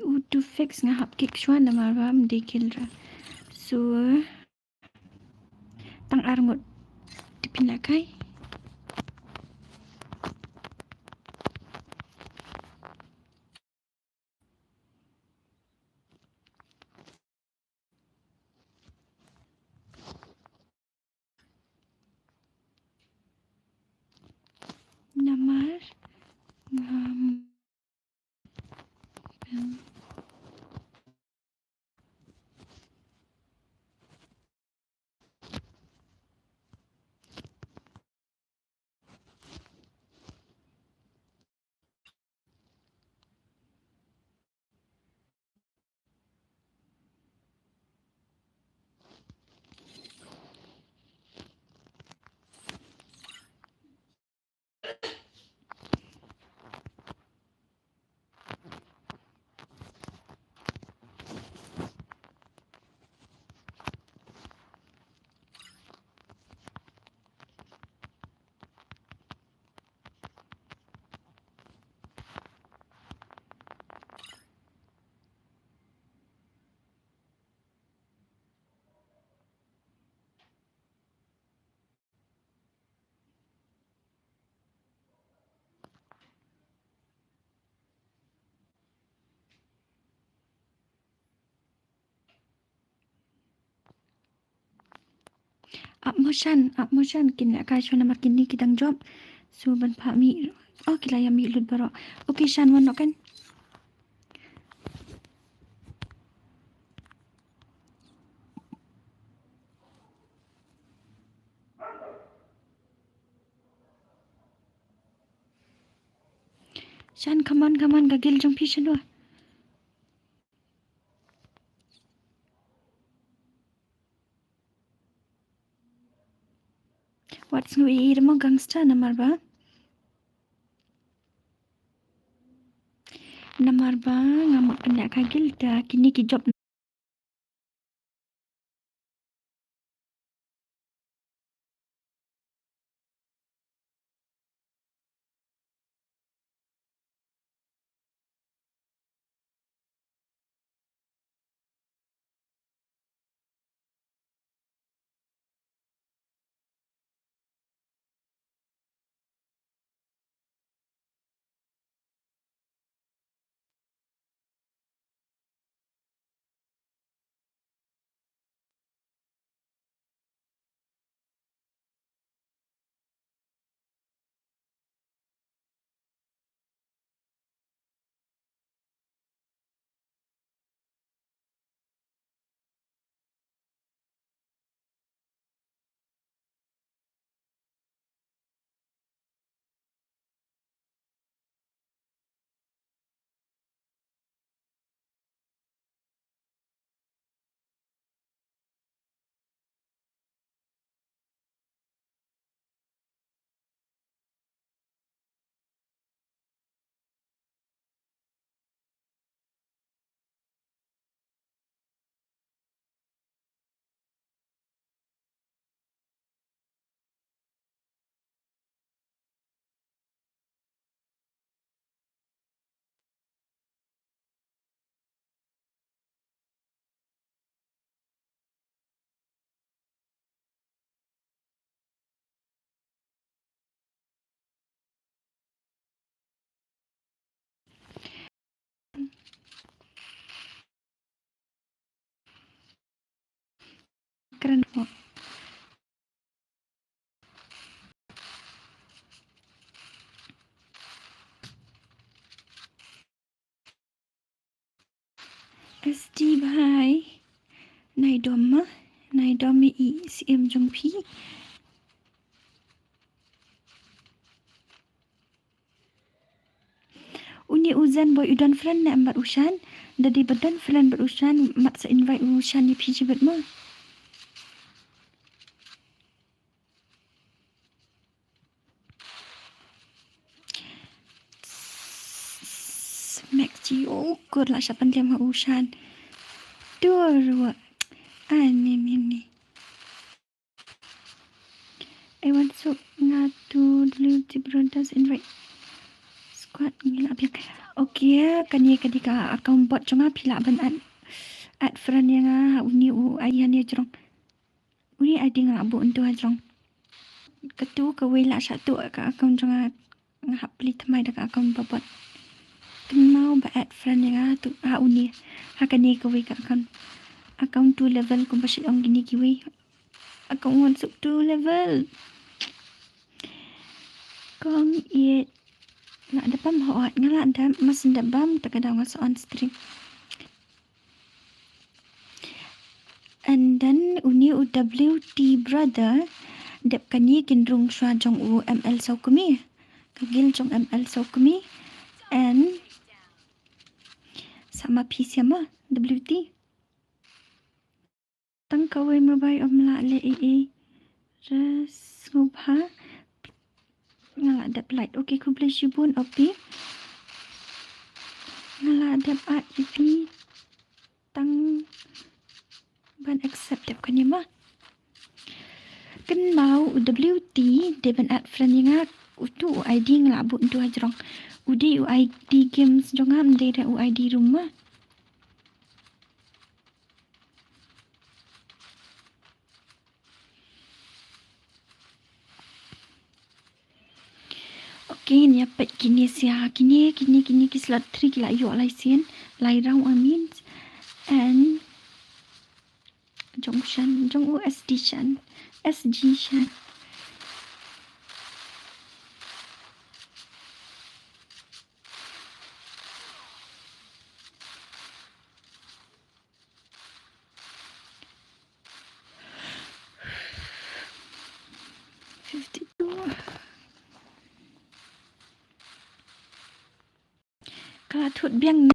U tu fix nga hap kick shuwa namar ba ym dei kill ra. So tang ar ngut. Te phin lah kai. Namar ngam Ap mo Shan, ap mo Shan, kin lah kai shuwa namar kine ki dang jop. So ban phah mih. Oh, ki la ïa mih lut baroh. Okay Shan, wan noh kan. Shan, come on, come on, ka guild jong phi shalor. Wat sngew ïeit mo gangster namar ba. Namar ba nga mut pynïaid ka guild da kine ki jop. Kren mo. S D bhai. Nai dom ma, nai dom i C M jong phi. Uni u Zen boy u don friend ne em bad u Shan. Da dei ba don friend bad u Shan, mat sa invite u Shan ïa phi shibit mo. Mek ji, oh, kur la shapan lem ha u Shan. Tur wa. Ani mini. I want so nga to deliver the brothers invite squad ngi la biang. Okay, kane ka dei ka account bot jong nga, phi lah ban add, add friend ïa nga ha une u I D hangne hajrong. Une I D nga lah buh hangto hajrong. Katu kawei lah shah tuh ka account jong nga, nga hap plie thymmai da ka account ba bot. Kynmaw ba add friend ïa nga ha tu, ha une, ha kane kawei ka account. Account two level kumba shu ong kine kiwei. Account one suk two level. Kong ïeit. Lah dep bam hooid, nga lah dep, mas dep bam, te ka daw nga sa on stream. And then une u W T brother, dep kane kin rung shuwa jong u M L Sawkmie. Ka guild jong M L Sawkmie. And sa ma phi sia ma W T. Tang kawei ma bai, ym lah leh ei ei. Ras ngubha. Nga lah dep light. Okay, khublei shibun Opi. Nga lah dep add ïa phi. Tang ban accept dep kane ma. Kynmaw u W T dei ban add friend ïa nga. Utu u I D nga lah buh hangto hajrong. U dei u I D games jong nga, ym dei da u I D room ma. Okay, ngin ïa peit kine sia, kine, kine, kine ki slot three ki la ïoh lai sien, lai round, I mean. And jong u Shan, jong u S D Shan, S G Shan. Fifty-two. Ka la thut biang.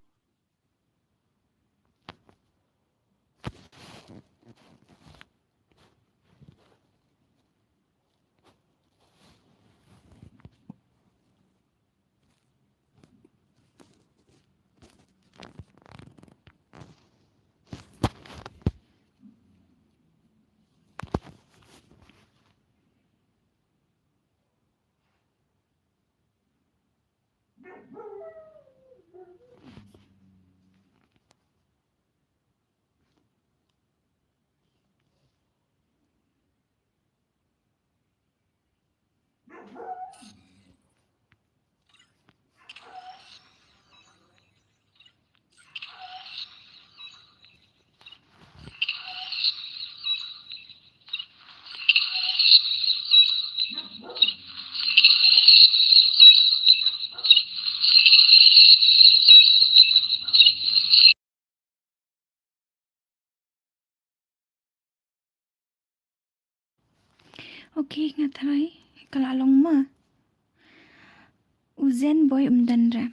Okay, nga try. Ka la long ma. U Zen Boy um don re.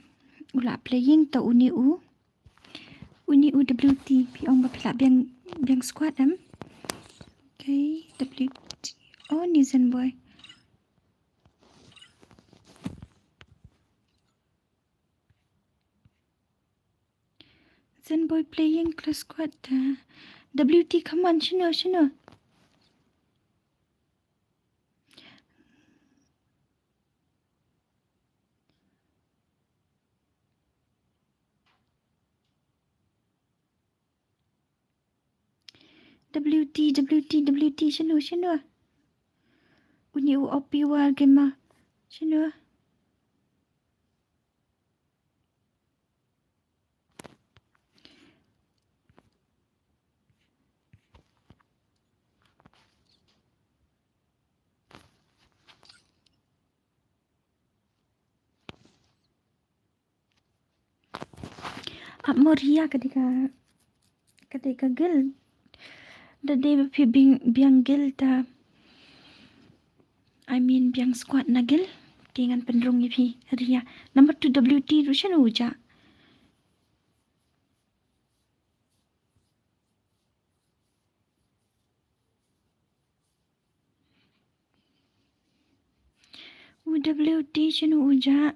U la playing, to une u. Une u W T, phi ong ba phi lah biang, biang squad em. Okay, W T. Oh, une Zen Boy. Zen Boy playing close squad da. W T, come on, shano, shano? W T, W T, W T, shano, shano? Une u O P War Gamer. Shano? Ap mo Ria, ka dei ka, ka dei ka guild. Da dei ba phi biang, biang guild ta. I mean, biang squad na guild. Te ngan pynrung ïa phi, Ria. Number two W T ruh shano u jah? U W T shano u jah?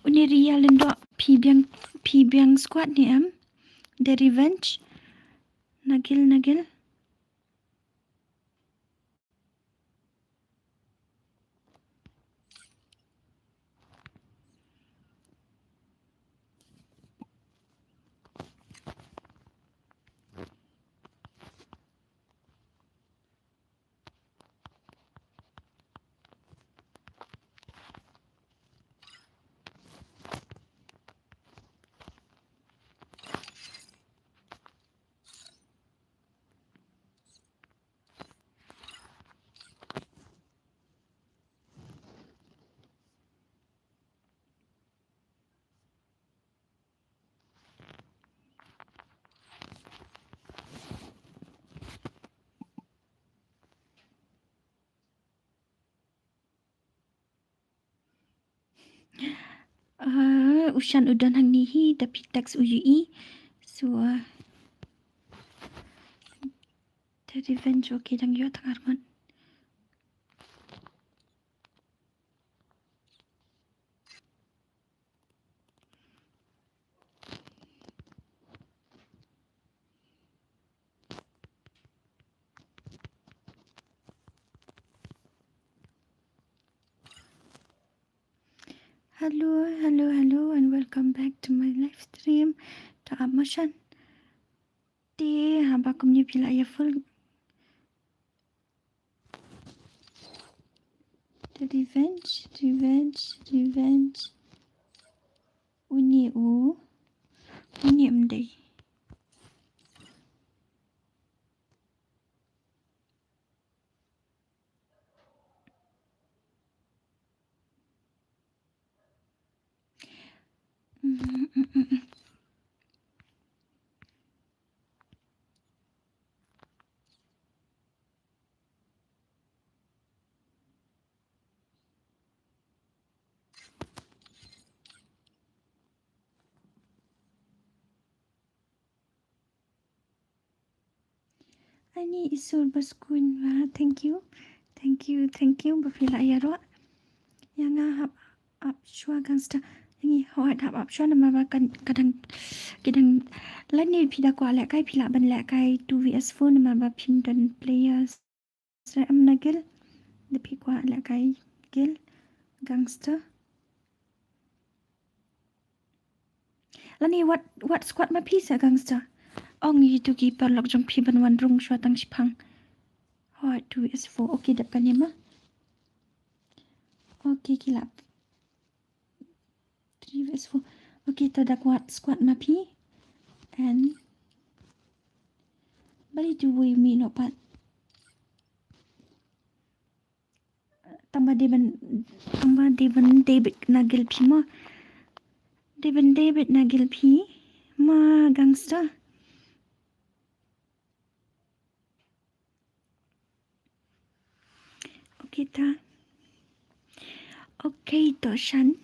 Une Ria Lyngdoh, phi biang, phi biang squad ne em? The Revenge. Nagil, Nagil. Ah, u Shan u don hangne hi, da phi text u ïohi. So, ah, te revenge, okay, dang ïoh tang arngut. Hello, hello, hello, and welcome back to my live stream. To ap ma Shan. Te haba kumne phi la ïa full. The revenge, revenge, revenge. Une u, une um dei. Ani Isur Baskun, wa, thank you. Thank you, thank you, ba phi la ïaroh. Ïa nga hap ap shuwa gangster. Ïa ngi hap ap shuwa namar ba kan, ka dang, ki dang, lane phi da kwah lehkai, phi lah ban lehkai two V S four namar ba phim don players. Sra em na guild. Da phi kwah lehkai guild gangster. Lane wat, wat squad ma phi sa gangster. Ong ïa itu ki paralok jong phi ban wan rung shuwa tang shiphang. Hooid, two V S four. Okay, dep kane ma. Okay, ki lah. Three V S four. Okay, to da kwah squad ma phi. And balei to wei mi no pat. Tang ba dei ban, tang ba dei ban dei beit na guild phi mo. Dei ban dei beit na guild phi ma gangster. Okay ta. Okay to Shan.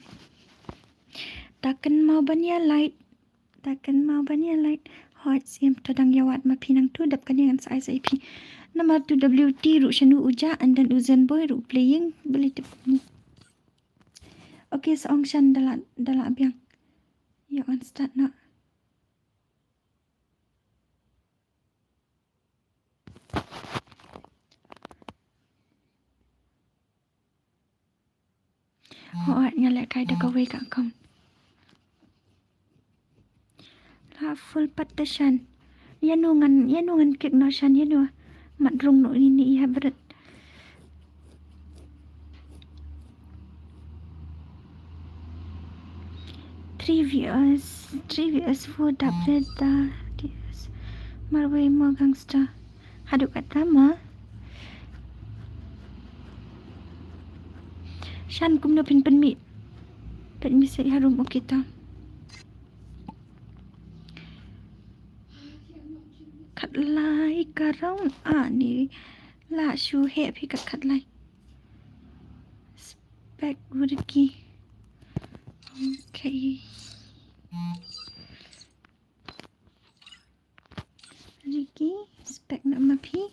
Da kynmaw ban ïa like. Da kynmaw ban ïa like. Hooid, siem, to dang ïa wad ma phi nangtu, dep kane ngan sa ai sa ïa phi. Namar tu W T ruh shano u jah, and then u Zen Boy ruh playing, balei tip kane. Okay, sa ong Shan da lah, da lah biang. Ïa on start noh. Hooid, nga lehkai da kawei ka account. La full pat te Shan. Ïano ngan, ïano ngan kick noh Shan, ïano. Mat rung noh ine i ha bret. Three V S, three V S four dap red da. T S. Marwei mo gangster. Haduh katta ma. Shan kumno phin pynmih. Pynmih sa harum, okay ta. Khatlai ka round a ni. La shu heh phi kat khatlai. Spek Ricky. Okay. Ricky, spek na ma phi.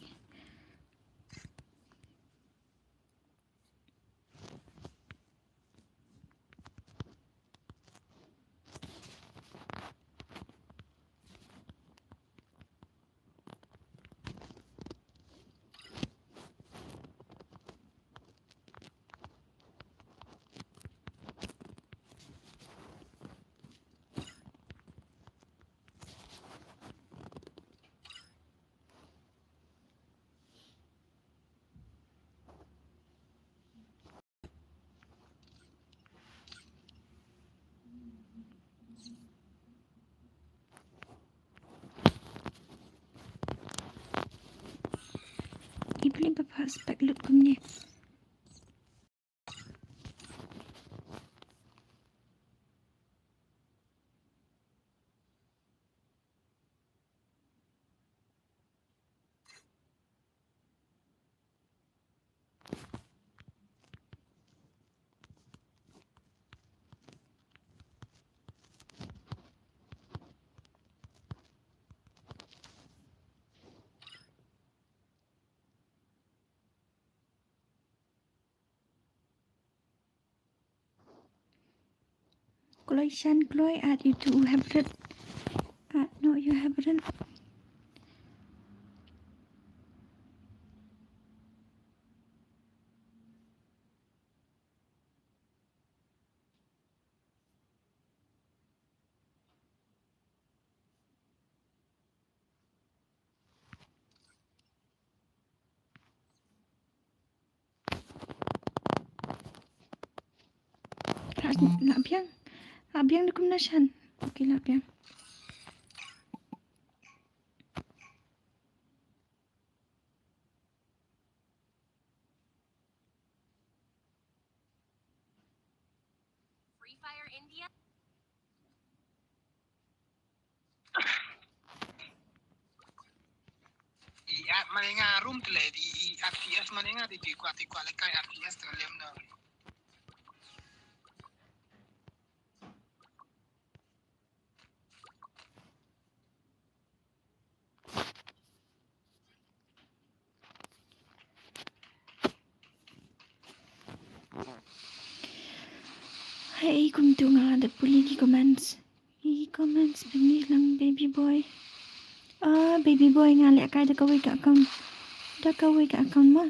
Klik ba pha spek lut kumne. Kloi shan kloi at itu u hybrid. At no u hybrid. Lah, lah biang. Lah biang da kumno shan. Okay, lah biang. Free Fire India. I at mane nga room tle di i at P S mane nga di di kwa di kwa le kai at P S tle lem na. Hai, kumtu nga la dep pule ki comments. Ki comments pynmih lang baby boy. Ah, baby boy nga leh kai da kawei ka account. Da kawei ka account ma.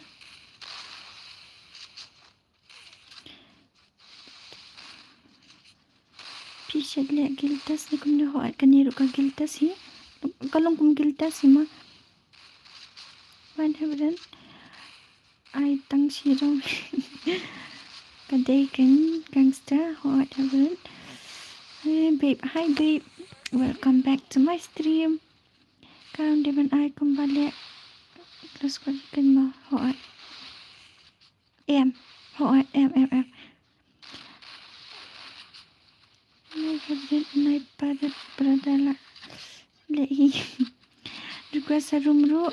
Phi shet leh guild test ne kumno, hooid kane ruh ka guild test hi. Ka long kum guild test hi ma. Wan Hebron. Ai tang shi rong. Ka dei kan gangster, hooid Hebron. Hey babe, hi babe. Welcome back to my stream. Ka dei ban ai kumba leh. Plus ko kan ma, hooid. Em, hooid, em, em, em. Nai Hebron, nai padat brother la. Leh hi. Request ha room ruh.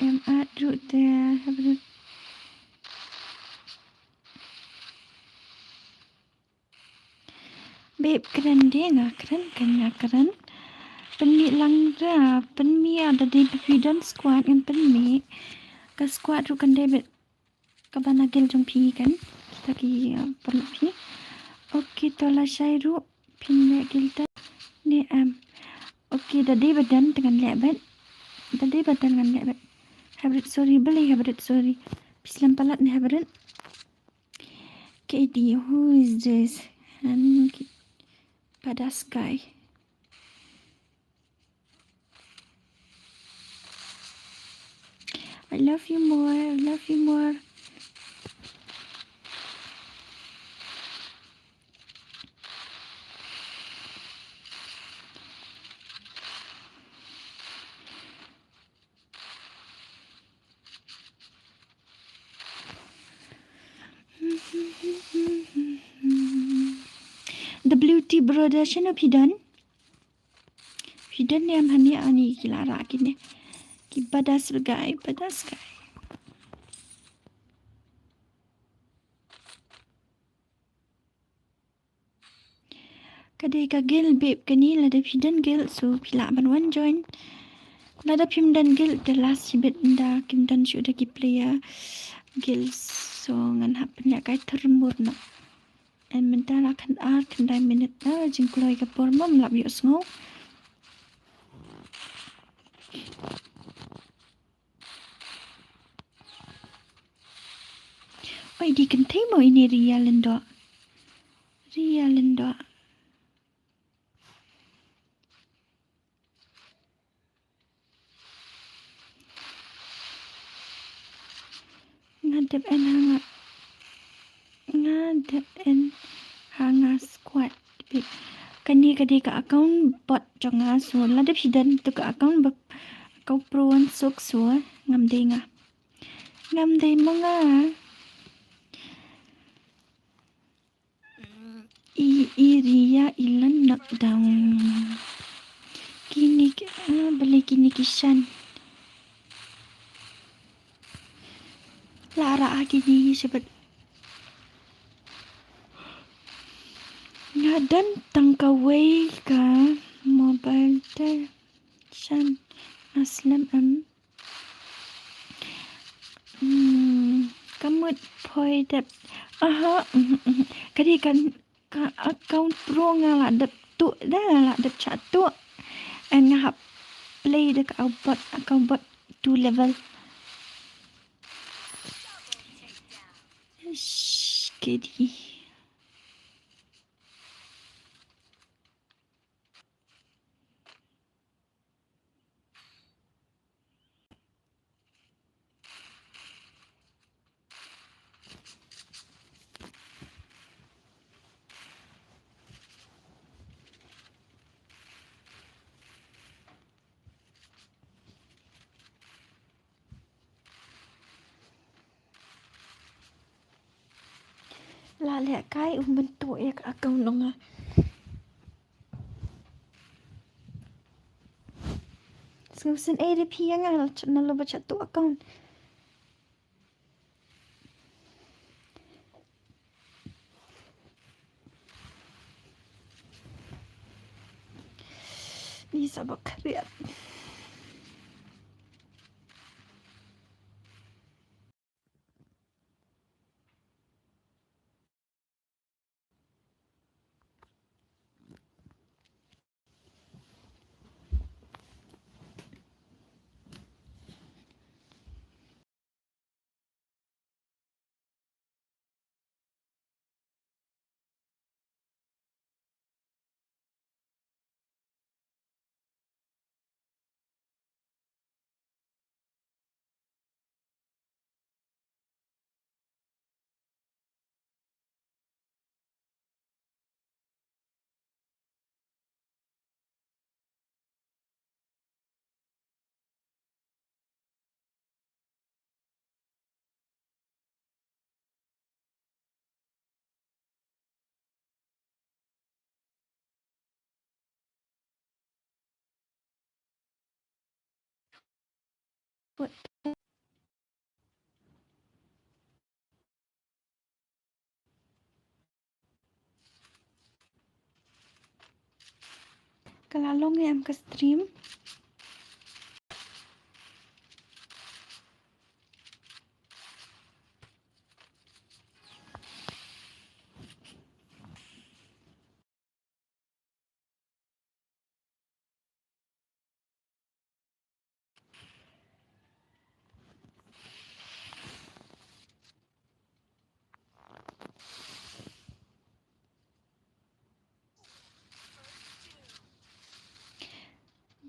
Em, at ruh te Hebron. Babe, kren de, nga kren, kan nga kren. Pynmih lang ra, pynmih, ah, da dei ba phi don squad ngan pynmih. Ka squad ruh kan dei bad kaba na guild jong phi kan. Kita ki, ah, paralok phi. Okay, to lashai ruh phin leh guild test ne em. Okay, da dei ba don te ngan leh bad. Da dei ba don ngan leh bad. Hybrid, sorry, balei Hybrid, sorry. Phi slem palat ne Hybrid. K D, who is this? And badass guy. I love you more, I love you more. W T brother, shano phi don? Phi don ne em hangne, ani ki la rah kine. Ki badass guy, badass guy. Ka dei ka guild babe kane, lada phi don guild so phi lah ban wan join. Lada phim don guild te last shibit ynda kim don shuh da ki player guild so ngan hap pynlehkai tyrmur noh. Em, mynta la khyndai, khyndai minit, ah, jingkloi ka por mom lap ïohsngew. Oi, dei kynthei mo ine Ria Lyngdoh. Ria Lyngdoh. Nga dep en ha nga, nga dep en ha nga squad. Kane ka dei ka account bot jong nga, so lada phi don tu ka account ba ka pro wan suk, so ngam dei nga. Ngam dei ma nga. I, i Ria i la knockdown. Kine ki, ah, balei kine ki shan. La rah ha kine hi shabat. Nga don tang kawei ka mobile te shan. Nga slem em. Hmm, ka mut poi dep. Aha, mhm, mhm. Ka dei kan ka account pro nga la dep tuh da, la dep shah tuh. And nga hap play da ka account bot, account bot two level. Ish, kedi. La leh kai u myntu ïa ka account nong nga. Sngewsynei de phi ïa nga na lo ba shah tuh account. Ni sabak khriat. Ka la long em ka stream.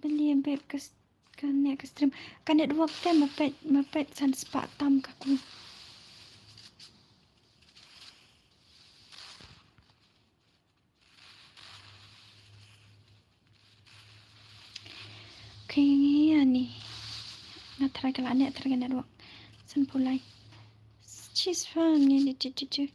Beli beb ka s-, ka ne ka stream. Ka network te ma peit, ma peit san spah tam ka ku. Okay, ani. Nga try ka la ne, try ka network. San pulai. Cheese fan ni di di di di.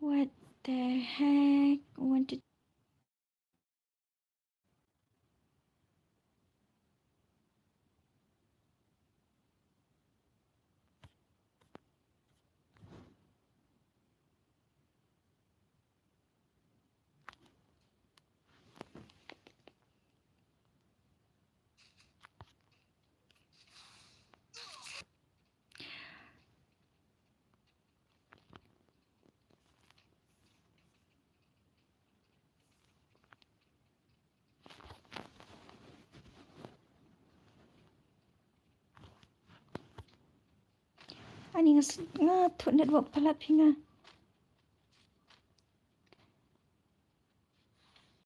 What the heck? What did Ani nga s-, nga thuh network palat phi nga.